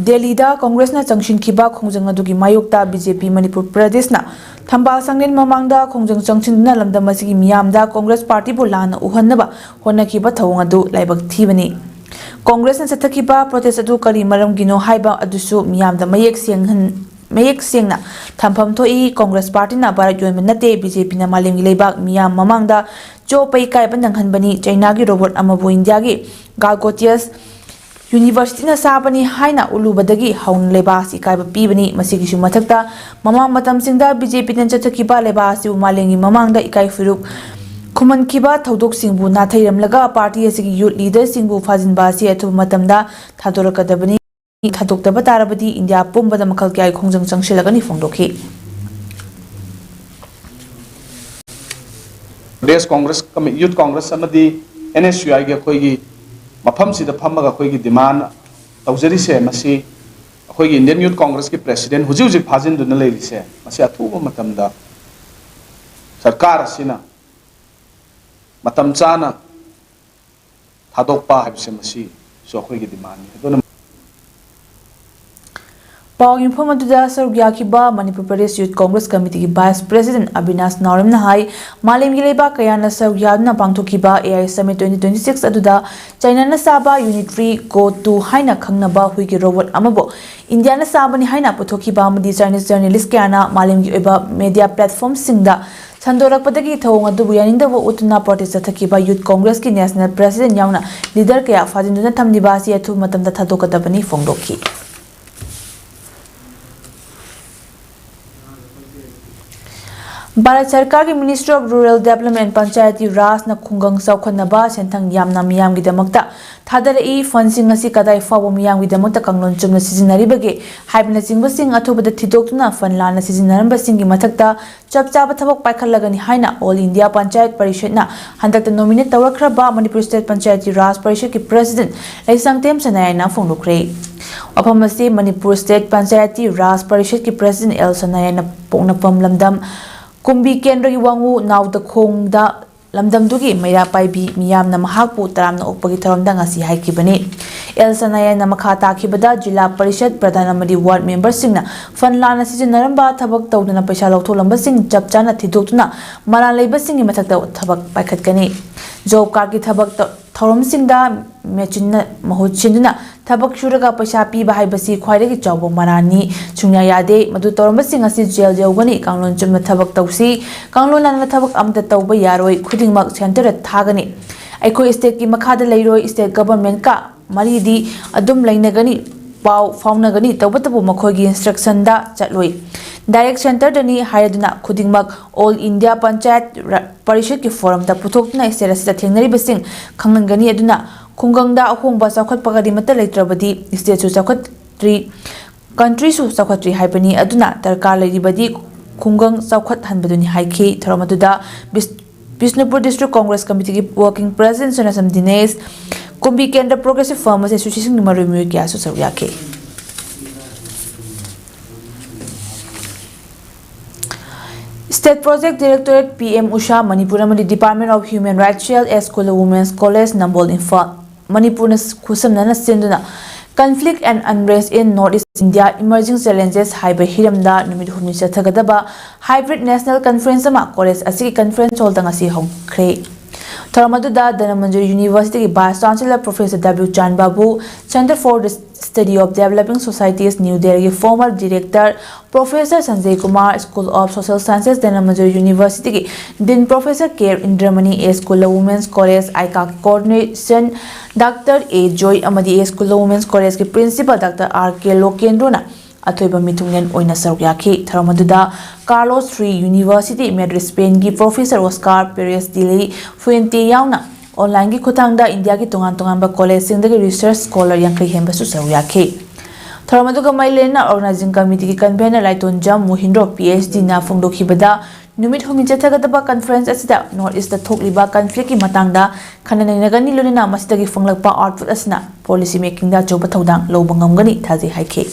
ꯗꯦꯜꯂꯤꯗ ꯀꯣꯡꯒ꯭ꯔꯦꯁꯅ ꯆꯪꯁꯤꯟꯈꯤꯕ ꯈꯣꯡꯖꯪ ꯑꯗꯨꯒꯤ ꯃꯥꯌꯣꯛꯇ ꯕꯤ ꯖꯦ ꯄꯤ ꯃꯅꯤꯄꯨꯔ ꯄ꯭ꯔꯗꯦꯁꯅ ꯊꯝꯕꯥꯜ ꯁꯪꯂꯦꯟ ꯃꯃꯥꯡꯗ ꯈꯣꯡꯖꯪ ꯆꯪꯁꯤꯟꯗꯨꯅ ꯂꯝꯗꯝ ꯑꯁꯤꯒꯤ ꯃꯤꯌꯥꯝꯗ ꯀꯣꯡꯒ꯭ꯔꯦꯁ ꯄꯥꯔꯇꯤꯕꯨ ꯂꯥꯟꯅ ꯎꯍꯟꯅꯕ ꯍꯣꯠꯅꯈꯤꯕ ꯊꯧꯑꯣꯡ ꯑꯗꯨ ꯂꯥꯏꯕꯛ ꯊꯤꯕꯅꯤ꯫ ꯀꯣꯡꯒ꯭ꯔꯦꯁꯅ ꯆꯠꯊꯈꯤꯕ protest ꯑꯗꯨ ꯀꯔꯤ ꯃꯔꯝꯒꯤꯅꯣ ꯍꯥꯏꯕ ꯑꯗꯨꯁꯨ ꯃꯤꯌꯥꯝꯗ ꯃꯌꯦꯛ ꯁꯦꯡꯍꯟ-, ꯃꯌꯦꯛ ꯁꯦꯡꯅ ꯊꯝꯐꯝ ꯊꯣꯛꯏ꯫ ꯀꯣꯡꯒ꯭ꯔꯦꯁ ꯄꯥꯔꯇꯤꯅ ꯚꯥꯔꯠ ꯌꯣꯟꯕ ꯅꯠꯇꯦ, ꯕꯤ ꯖꯦ ꯄꯤꯅ ꯃꯥꯂꯦꯝꯒꯤ ꯂꯩꯕꯥꯛ ꯃꯤꯌꯥꯝ ꯃꯃꯥꯡꯗ ꯆꯣꯞꯄ ꯏꯀꯥꯏꯕ ꯅꯪꯍꯟꯕꯅꯤ꯫ ꯆꯩꯅꯥꯒꯤ ꯔꯣꯕꯣꯠ ꯑꯃꯕꯨ ꯏꯟꯗꯤꯌꯥꯒꯤ ꯒꯥꯜꯒꯣꯇꯤꯌꯁ ꯌꯨꯅꯤꯚꯔꯁꯤꯇꯤꯅ ꯁꯥꯕꯅꯤ ꯍꯥꯏꯅ ꯎꯠꯂꯨꯕꯗꯒꯤ ꯍꯧꯅ ꯂꯩꯕꯥꯛ ꯑꯁꯤ ꯏꯀꯥꯏꯕ ꯄꯤꯕꯅꯤ꯫ ꯃꯁꯤꯒꯤꯁꯨ ꯃꯊꯛꯇ ꯃꯃꯥꯡ ꯃꯇꯝꯁꯤꯡꯗ ꯕꯤ ꯖꯦ ꯄꯤꯅ ꯆꯠꯊꯈꯤꯕ ꯂꯩꯕꯥꯛ ꯑꯁꯤꯕꯨ ꯃꯥꯂꯦꯝꯒꯤ ꯃꯃꯥꯡꯗ ꯏꯀꯥꯏ ꯐꯨꯔꯨꯞ ꯈꯨꯝꯍꯟꯈꯤꯕ ꯊꯧꯗꯣꯛꯁꯤꯡꯕꯨ ꯅꯥꯊꯩꯔꯝꯂꯒ ꯄꯥꯔꯇꯤ ꯑꯁꯤꯒꯤ ꯌꯨꯠ ꯂꯤꯗꯔꯁꯤꯡꯕꯨ ꯐꯥꯖꯤꯟꯕ ꯑꯁꯤ ꯑꯊꯨꯕ ꯃꯇꯝꯗ ꯊꯥꯗꯣꯔꯛꯀꯗꯕꯅꯤ꯫ ꯊꯥꯗꯣꯛꯇꯕ ꯇꯥꯔꯕꯗꯤ ꯏꯟꯗꯤꯌꯥ ꯄꯨꯝꯕꯗ ꯃꯈꯜ ꯀꯌꯥꯒꯤ ꯈꯣꯡꯖꯪ ꯆꯪꯁꯤꯜꯂꯒꯅꯤ ꯐꯣꯡꯗꯣꯛꯈꯤ꯫ ꯄ꯭ꯔꯗꯦꯁ ꯀꯣꯡꯒ꯭ꯔꯦꯁ ꯀꯃꯤ-, ꯌꯨꯠ ꯀꯣꯡꯒ꯭ꯔꯦꯁ ꯑꯃꯗꯤ ꯑꯦꯟ ꯑꯦꯁ ꯌꯨ ꯑꯥꯏꯒꯤ ꯑꯩꯈꯣꯏꯒꯤ ꯃꯐꯝꯁꯤꯗ ꯐꯝꯃꯒ ꯑꯩꯈꯣꯏꯒꯤ demand ꯇꯧꯖꯔꯤꯁꯦ, ꯃꯁꯤ ꯑꯩꯈꯣꯏꯒꯤ Indian Youth Congressꯀꯤ President ꯍꯧꯖꯤꯛ ꯍꯧꯖꯤꯛ ꯐꯥꯖꯤꯟꯗꯨꯅ ꯂꯩꯔꯤꯁꯦ, ꯃꯁꯤ ꯑꯊꯨꯕ ꯃꯇꯝꯗ ꯁꯔꯀꯥꯔ ꯑꯁꯤꯅ ꯃꯇꯝ ꯆꯥꯅ ꯊꯥꯗꯣꯛꯄ ꯍꯥꯏꯕꯁꯦ ꯃꯁꯤꯁꯨ ꯑꯩꯈꯣꯏꯒꯤ demandꯅꯤ꯫ ꯑꯗꯨꯅ ꯄꯥꯎ ꯌꯨꯝꯐꯝ ꯑꯗꯨꯗ ꯁꯔꯨꯛ ꯌꯥꯈꯤꯕ ꯃꯅꯤꯄꯨꯔ ꯄ꯭ꯔꯗꯦꯁ ꯌꯨꯠ ꯀꯣꯡꯒ꯭ꯔꯦꯁ ꯀꯃꯤꯇꯤꯒꯤ Vice President ꯑꯕꯤꯅꯥꯁ ꯅꯥꯎꯔꯦꯝꯅ ꯍꯥꯏ, ꯃꯥꯂꯦꯝꯒꯤ ꯂꯩꯕꯥꯛ ꯀꯌꯥꯅ ꯁꯔꯨꯛ ꯌꯥꯗꯨꯅ ꯄꯥꯡꯊꯣꯛꯈꯤꯕ A I Summit twenty twenty-six ꯑꯗꯨꯗ ꯆꯥꯏꯅꯥꯅ ꯁꯥꯕ Unitary Go two ꯍꯥꯏꯅ ꯈꯪꯅꯕ ꯍꯨꯏꯒꯤ ꯔꯣꯕꯣꯠ ꯑꯃꯕꯨ ꯏꯟꯗꯤꯌꯥꯅ ꯁꯥꯕꯅꯤ ꯍꯥꯏꯅ ꯄꯨꯊꯣꯛꯈꯤꯕ ꯑꯃꯗꯤ Chinese journalist ꯀꯌꯥꯅ ꯃꯥꯂꯦꯝꯒꯤ ꯑꯣꯏꯕ media platformꯁꯤꯡꯗ ꯁꯟꯗꯣꯔꯛꯄꯗꯒꯤ ꯊꯧꯑꯣꯡ ꯑꯗꯨꯕꯨ ꯌꯥꯅꯤꯡꯗꯕ ꯎꯠꯇꯨꯅ protest ꯆꯠꯊꯈꯤꯕ ꯌꯨꯠ ꯀꯣꯡꯒ꯭ꯔꯦꯁꯀꯤ National President ꯌꯥꯎꯅ leader ꯀꯌꯥ ꯐꯥꯖꯤꯟꯗꯨꯅ ꯊꯝꯂꯤꯕ ꯑꯁꯤ ꯑꯊꯨꯕ ꯃꯇꯝꯗ ꯊꯥꯗꯣꯛꯀꯗꯕꯅꯤ ꯐꯣꯡꯗꯣꯛꯈꯤ꯫ ꯚꯥꯔꯠ ꯁꯔꯀꯥꯔꯒꯤ Ministry of Rural Development and Panchayati Rajꯅ ꯈꯨꯡꯒꯪ ꯆꯥꯎꯈꯠꯅꯕ ꯁꯦꯟꯊꯪ ꯌꯥꯝꯅ ꯃꯤꯌꯥꯝꯒꯤꯗꯃꯛꯇ ꯊꯥꯗꯔꯛꯏ꯫ Fundꯁꯤꯡ ꯑꯁꯤ ꯀꯗꯥꯏ ꯐꯥꯎꯕ ꯃꯤꯌꯥꯝꯒꯤꯗꯃꯛꯇ ꯀꯥꯡꯂꯣꯟ ꯆꯨꯝꯅ ꯁꯤꯖꯤꯟꯅꯔꯤꯕꯒꯦ ꯍꯥꯏꯕꯅꯆꯤꯡꯕꯁꯤꯡ ꯑꯊꯨꯕꯗ ꯊꯤꯗꯣꯛꯇꯨꯅ fund ꯂꯥꯟꯅ ꯁꯤꯖꯤꯟꯅꯔꯝꯕꯁꯤꯡꯒꯤ ꯃꯊꯛꯇ ꯆꯞ ꯆꯥꯕ ꯊꯕꯛ ꯄꯥꯏꯈꯠꯂꯒꯅꯤ ꯍꯥꯏꯅ All India Panchayat Parishadꯅ ꯍꯟꯗꯛꯇ nominate ꯇꯧꯔꯛꯈ꯭ꯔꯕ Manipur State Panchayati Raj Parishadꯀꯤ President ꯂꯩꯁꯥꯡꯊꯦꯝ ꯁꯅꯥꯌꯥꯏꯅ ꯐꯣꯡꯗꯣꯛꯈ꯭ꯔꯦ꯫ ꯋꯥꯐꯝ ꯑꯁꯤ Manipur State Panchayati Raj Parishadꯀꯤ President ꯑꯦꯜ ꯁꯅꯥꯌꯥꯏꯅ ꯄꯣꯛꯅꯐꯝ ꯂꯝꯗꯝ ꯀꯨꯝꯕꯤ ꯀꯦꯟꯗ꯭ꯔꯒꯤ ꯋꯥꯉꯨ ꯅꯥꯎꯗꯈꯣꯡꯗ ꯂꯝꯗꯝꯗꯨꯒꯤ ꯃꯩꯔꯥ ꯄꯥꯏꯕꯤ ꯃꯤꯌꯥꯝꯅ ꯃꯍꯥꯛꯄꯨ ꯇꯔꯥꯝꯅ ꯑꯣꯛꯄꯒꯤ ꯊꯧꯔꯝꯗ ꯉꯁꯤ ꯍꯥꯏꯈꯤꯕꯅꯤ꯫ ꯑꯦꯜ ꯁꯅꯥꯌꯥꯏꯅ ꯃꯈꯥ ꯇꯥꯈꯤꯕꯗ ꯖꯤꯂꯥ ꯄꯔꯤꯁꯗ ꯄ꯭ꯔꯙꯥꯟ ꯑꯃꯗꯤ ward memberꯁꯤꯡꯅ fund ꯂꯥꯟꯅ ꯁꯤꯖꯤꯟꯅꯔꯝꯕ, ꯊꯕꯛ ꯇꯧꯗꯅ ꯄꯩꯁꯥ ꯂꯧꯊꯣꯛꯂꯝꯕꯁꯤꯡ ꯆꯞ ꯆꯥꯅ ꯊꯤꯗꯣꯛꯇꯨꯅ ꯃꯔꯥꯜ ꯂꯩꯕꯁꯤꯡꯒꯤ ꯃꯊꯛꯇ ꯊꯕꯛ ꯄꯥꯏꯈꯠꯀꯅꯤ꯫ Job cardꯀꯤ ꯊꯕꯛ ꯇ-, ꯊꯧꯔꯝꯁꯤꯡꯗ ꯃꯦꯆꯤꯟꯅ ꯃꯍꯨꯠ ꯁꯤꯟꯗꯨꯅ ꯊꯕꯛ ꯁꯨꯔꯒ ꯄꯩꯁꯥ ꯄꯤꯕ ꯍꯥꯏꯕꯁꯤ ꯈ꯭ꯋꯥꯏꯗꯒꯤ ꯆꯥꯎꯕ ꯃꯔꯥꯜꯅꯤ꯫ ꯁꯨꯡꯌꯥ ꯌꯥꯗꯦ꯫ ꯃꯗꯨ ꯇꯧꯔꯝꯕꯁꯤꯡ ꯑꯁꯤ ꯖꯦꯜ ꯌꯧꯒꯅꯤ꯫ ꯀꯥꯡꯂꯣꯟ ꯆꯨꯝꯅ ꯊꯕꯛ ꯇꯧꯁꯤ꯫ ꯀꯥꯡꯂꯣꯟ ꯂꯥꯟꯅ ꯊꯕꯛ ꯑꯃꯠꯇ ꯇꯧꯕ ꯌꯥꯔꯣꯏ꯫ ꯈꯨꯗꯤꯡꯃꯛ centreꯗ ꯊꯥꯒꯅꯤ꯫ ꯑꯩꯈꯣꯏ stateꯀꯤ ꯃꯈꯥꯗ ꯂꯩꯔꯣꯏ꯫ State governmentꯀ ꯃꯔꯤꯗꯤ ꯑꯗꯨꯝ ꯂꯩꯅꯒꯅꯤ, ꯄꯥꯎ ꯐꯥꯎꯅꯒꯅꯤ, ꯇꯧꯕꯇꯕꯨ ꯃꯈꯣꯏꯒꯤ instructionꯗ ꯆꯠꯂꯣꯏ꯫ Direct centreꯗꯅꯤ ꯍꯥꯏꯔꯗꯨꯅ ꯈꯨꯗꯤꯡꯃꯛ All India Panchayat ꯔ-, Parishadꯀꯤ forumꯗ ꯄꯨꯊꯣꯛꯇꯨꯅ state ꯑꯁꯤꯗ ꯊꯦꯡꯅꯔꯤꯕꯁꯤꯡ ꯈꯪꯍꯟꯒꯅꯤ꯫ ꯑꯗꯨꯅ ꯈꯨꯡꯒꯪꯗ ꯑꯍꯣꯡꯕ ꯆꯥꯎꯈꯠꯄ ꯀꯔꯤꯃꯠꯇ ꯂꯩꯇ꯭ꯔꯕꯗꯤ stateꯁꯨ ꯆꯥꯎꯈꯠꯇ꯭ꯔꯤ, countryꯁꯨ ꯆꯥꯎꯈꯠꯇ꯭ꯔꯤ ꯍꯥꯏꯕꯅꯤ꯫ ꯑꯗꯨꯅ ꯗꯔꯀꯥꯔ ꯂꯩꯔꯤꯕꯗꯤ ꯈꯨꯡꯒꯪ ꯆꯥꯎꯈꯠꯍꯟꯕꯗꯨꯅꯤ ꯍꯥꯏꯈꯤ꯫ ꯊꯧꯔꯝ ꯑꯗꯨꯗ ꯕꯤꯁ-, Bishnupur District Congress Committeeꯒꯤ Working President ꯁꯅꯥꯁꯝ ꯗꯤꯅꯦꯁ, ꯀꯨꯝꯕꯤ ꯀꯦꯟꯗ꯭ꯔ Progressive Forum Associationꯒꯤ ꯃꯔꯨꯑꯣꯏ ꯃꯤꯑꯣꯏ ꯀꯌꯥꯁꯨ ꯁꯔꯨꯛ ꯌꯥꯈꯤ꯫ State Project Directorate, P M USHA, Manipur ꯑꯃꯗꯤ Department of Human Rights Cell, S Kulla Women's College, ꯅꯝꯕꯣꯜ, ꯏꯝꯐꯥꯜ꯫ ꯃꯅꯤꯄꯨꯔꯅ ꯈꯨꯠꯁꯝꯅꯅ ꯁꯤꯟꯗꯨꯅ Conflict and Unrest in North East India, Emerging Challenges ꯍꯥꯏꯕ ꯍꯤꯔꯝꯗ ꯅꯨꯃꯤꯠ ꯍꯨꯝꯅꯤ ꯆꯠꯊꯒꯗꯕ hybrid national conference ꯑꯃ college ꯑꯁꯤꯒꯤ conference hallꯗ ꯉꯁꯤ ꯍꯧꯈ꯭ꯔꯦ꯫ ꯊꯧꯔꯝ ꯑꯗꯨꯗ Dhanamanjuri Universityꯒꯤ Vice Chancellor Professor W ꯆꯥꯟꯕꯥꯕꯨ, Center for the Study of Developing Societies, New Delhiꯒꯤ former director Professor Sanjay Kumar, School of Social Sciences, Dhanamajori Universityꯒꯤ Dean Professor K Indramani, S Kulla Women's College, ICARCꯀꯤ coordination Doctor A Joy ꯑꯃꯗꯤ S Kulla Women's Collegeꯀꯤ Principal Doctor R K ꯂꯣꯀꯦꯟꯗ꯭ꯔꯣꯅ ꯑꯊꯣꯏꯕ ꯃꯤꯊꯨꯡꯂꯦꯟ ꯑꯣꯏꯅ ꯁꯔꯨꯛ ꯌꯥꯈꯤ꯫ ꯊꯧꯔꯝ ꯑꯗꯨꯗ Carlos Free University Madrid Spainꯒꯤ Professor Oscar Perez de la Fuente ꯌꯥꯎꯅ online ꯒꯤ ꯈꯨꯠꯊꯥꯡꯗ ꯏꯟꯗꯤꯌꯥꯒꯤ ꯇꯣꯉꯥꯟ ꯇꯣꯉꯥꯟꯕ collegeꯁꯤꯡꯗꯒꯤ research scholar ꯌꯥꯡꯈꯩ ꯍꯦꯟꯕꯁꯨ ꯁꯔꯨꯛ ꯌꯥꯈꯤ꯫ ꯊꯧꯔꯝ ꯑꯗꯨꯒ ꯃꯔꯤ ꯂꯩꯅꯅ organizing committeeꯒꯤ convener ꯂꯥꯏꯇꯣꯟꯖꯝ ꯃꯣꯍꯤꯟꯗ꯭ꯔꯣ PhDꯅ ꯐꯣꯡꯗꯣꯛꯈꯤꯕꯗ, ꯅꯨꯃꯤꯠ ꯍꯨꯝꯅꯤ ꯆꯠꯊꯒꯗꯕ conference ꯑꯁꯤꯗ North Eastꯇ ꯊꯣꯛꯂꯤꯕ conflictꯀꯤ ꯃꯇꯥꯡꯗ ꯈꯟꯅ ꯅꯩꯅꯒꯅꯤ, ꯂꯣꯏꯅꯅ ꯃꯁꯤꯗꯒꯤ ꯐꯪꯂꯛꯄ output ꯑꯁꯤꯅ policy makingꯗ ꯑꯆꯧꯕ ꯊꯧꯗꯥꯡ ꯂꯧꯕ ꯉꯝꯒꯅꯤ ꯊꯥꯖꯩ ꯍꯥꯏꯈꯤ꯫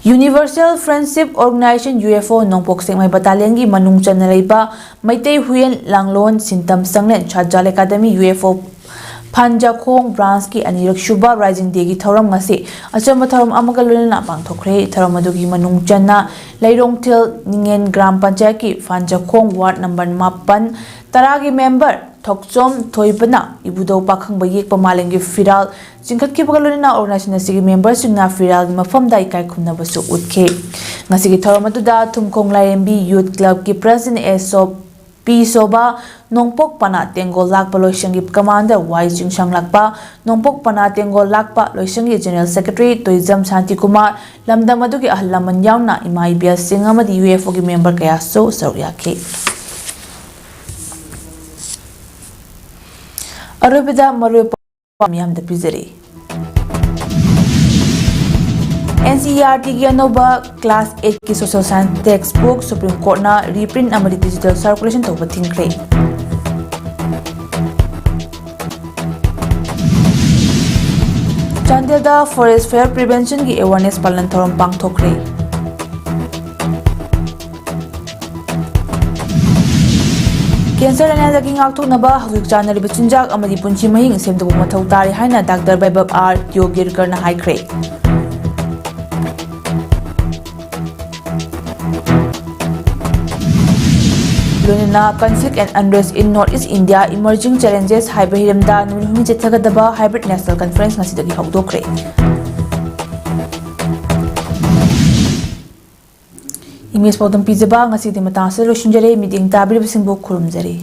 Universal Friendship Organization, UFO, ꯅꯣꯡꯄꯣꯛ ꯁꯦꯛꯃꯥꯏ battalionꯒꯤ ꯃꯅꯨꯡ ꯆꯟꯅ ꯂꯩꯕ ꯃꯩꯇꯩ ꯍꯨꯏꯌꯦꯟ ꯂꯥꯡꯂꯣꯟ ꯁꯤꯟꯇꯝ ꯆꯪꯂꯦꯟ ꯁꯥꯖꯥꯜ ꯑꯦꯀꯥꯗꯃꯤ UFO ꯐꯥꯟꯖꯥꯈꯣꯡ branchꯀꯤ ꯑꯅꯤꯔꯛ ꯁꯨꯕ Rising Dayꯒꯤ ꯊꯧꯔꯝ ꯉꯁꯤ ꯑꯆꯝꯕ ꯊꯧꯔꯝ ꯑꯃꯒ ꯂꯣꯏꯅꯅ ꯄꯥꯡꯊꯣꯛꯈ꯭ꯔꯦ꯫ ꯊꯧꯔꯝ ꯑꯗꯨꯒꯤ ꯃꯅꯨꯡ ꯆꯟꯅ ꯂꯩꯔꯣꯡꯊꯦꯜ ꯅꯤꯡꯉꯦꯟ ꯒ꯭ꯔꯥꯝ ꯄꯟꯆꯥꯌꯠꯀꯤ ꯐꯥꯟꯖꯥꯈꯣꯡ ward number ꯃꯥꯄꯟ ꯇꯔꯥꯒꯤ member ꯊꯣꯛꯆꯣꯝ ꯊꯣꯏꯕꯅ ꯏꯕꯨꯙꯧ ꯄꯥꯈꯪꯕ ꯌꯦꯛꯄ ꯃꯥꯂꯦꯝꯒꯤ ꯐꯤꯔꯥꯜ ꯆꯤꯡꯈꯠꯈꯤꯕꯒ ꯂꯣꯏꯅꯅ organization ꯑꯁꯤꯒꯤ memberꯁꯤꯡꯅ ꯐꯤꯔꯥꯜꯒꯤ ꯃꯐꯝꯗ ꯏꯀꯥꯏ ꯈꯨꯝꯅꯕꯁꯨ ꯎꯠꯈꯤ꯫ ꯉꯁꯤꯒꯤ ꯊꯧꯔꯝ ꯑꯗꯨꯗ ꯊꯨꯝꯈꯣꯡ ꯂꯥꯏꯔꯦꯝꯕꯤ Youth Clubꯀꯤ President ꯑꯦꯁ ꯁꯣ-, ꯄꯤ ꯁꯣꯕꯥ, ꯅꯣꯡꯄꯣꯛ ꯄꯅꯥ ꯇꯦꯡꯒꯣꯜ ꯂꯥꯛꯄ ꯂꯣꯏꯁꯪꯒꯤ commander ꯋꯥꯏ ꯆꯤꯡꯁꯥꯡ ꯂꯥꯛꯄ, ꯅꯣꯡꯄꯣꯛ ꯄꯅꯥ ꯇꯦꯡꯒꯣꯜ ꯂꯥꯛꯄ ꯂꯣꯏꯁꯪꯒꯤ general secretary ꯇꯣꯏꯖꯝ ꯁꯥꯟꯇꯤꯀꯨꯃꯥꯔ, ꯂꯝꯗꯝ ꯑꯗꯨꯒꯤ ꯑꯍꯜ ꯂꯃꯟ ꯌꯥꯎꯅ ꯏꯃꯥ ꯏꯕꯦꯜꯁꯤꯡ ꯑꯃꯗꯤ UFOꯒꯤ member ꯀꯌꯥꯁꯨ ꯁꯔꯨꯛ ꯌꯥꯈꯤ꯫ ꯑꯔꯣꯏꯕꯗ ꯃꯔꯨꯑꯣꯏꯕ ꯄꯥꯎ ꯃꯤꯌꯥꯝꯗ ꯄꯤꯖꯔꯤ꯫ NCERTꯒꯤ ꯑꯅꯧꯕ class eightꯀꯤ social science textbook Supreme Courtꯅ reprint ꯑꯃꯗꯤ digital circulation ꯇꯧꯕ ꯊꯤꯡꯈ꯭ꯔꯦ꯫ ꯆꯥꯟꯗꯦꯜꯗ forest fire preventionꯒꯤ awareness ꯄꯥꯂꯟ ꯊꯧꯔꯝ ꯄꯥꯡꯊꯣꯛꯈ꯭ꯔꯦ꯫ Cancer ꯂꯥꯏꯅꯥꯗꯒꯤ ꯉꯥꯛꯊꯣꯛꯅꯕ ꯍꯧꯖꯤꯛ ꯆꯥꯅꯔꯤꯕ ꯆꯤꯟꯖꯥꯛ ꯑꯃꯗꯤ ꯄꯨꯟꯁꯤ ꯃꯍꯤꯡ ꯁꯦꯝꯗꯣꯛꯄ ꯃꯊꯧ ꯇꯥꯔꯦ ꯍꯥꯏꯅ Doctor ꯕꯩꯕꯕ ꯑꯥꯔ ꯇꯤꯌꯣꯒꯤꯔꯀꯔꯅ ꯍꯥꯏꯈ꯭ꯔꯦ꯫ ꯂꯣꯏꯅꯅ Conflict and Unrest in North East India, Emerging Challenges ꯍꯥꯏꯕ ꯍꯤꯔꯝꯗ ꯅꯨꯃꯤꯠ ꯍꯨꯝꯅꯤ ꯆꯠꯊꯒꯗꯕ hybrid national conference ꯉꯁꯤꯗꯒꯤ ꯍꯧꯗꯣꯛꯈ꯭ꯔꯦ꯫ English ꯄꯥꯎꯗꯝ ꯄꯤꯖꯕ ꯉꯁꯤꯗꯤ ꯃꯇꯥꯡ ꯑꯁꯤꯗ ꯂꯣꯏꯁꯤꯟꯖꯔꯦ꯫ ꯃꯤꯠꯌꯦꯡ ꯇꯥꯕꯤꯔꯤꯕꯁꯤꯡꯕꯨ ꯈꯨꯔꯨꯝꯖꯔꯤ꯫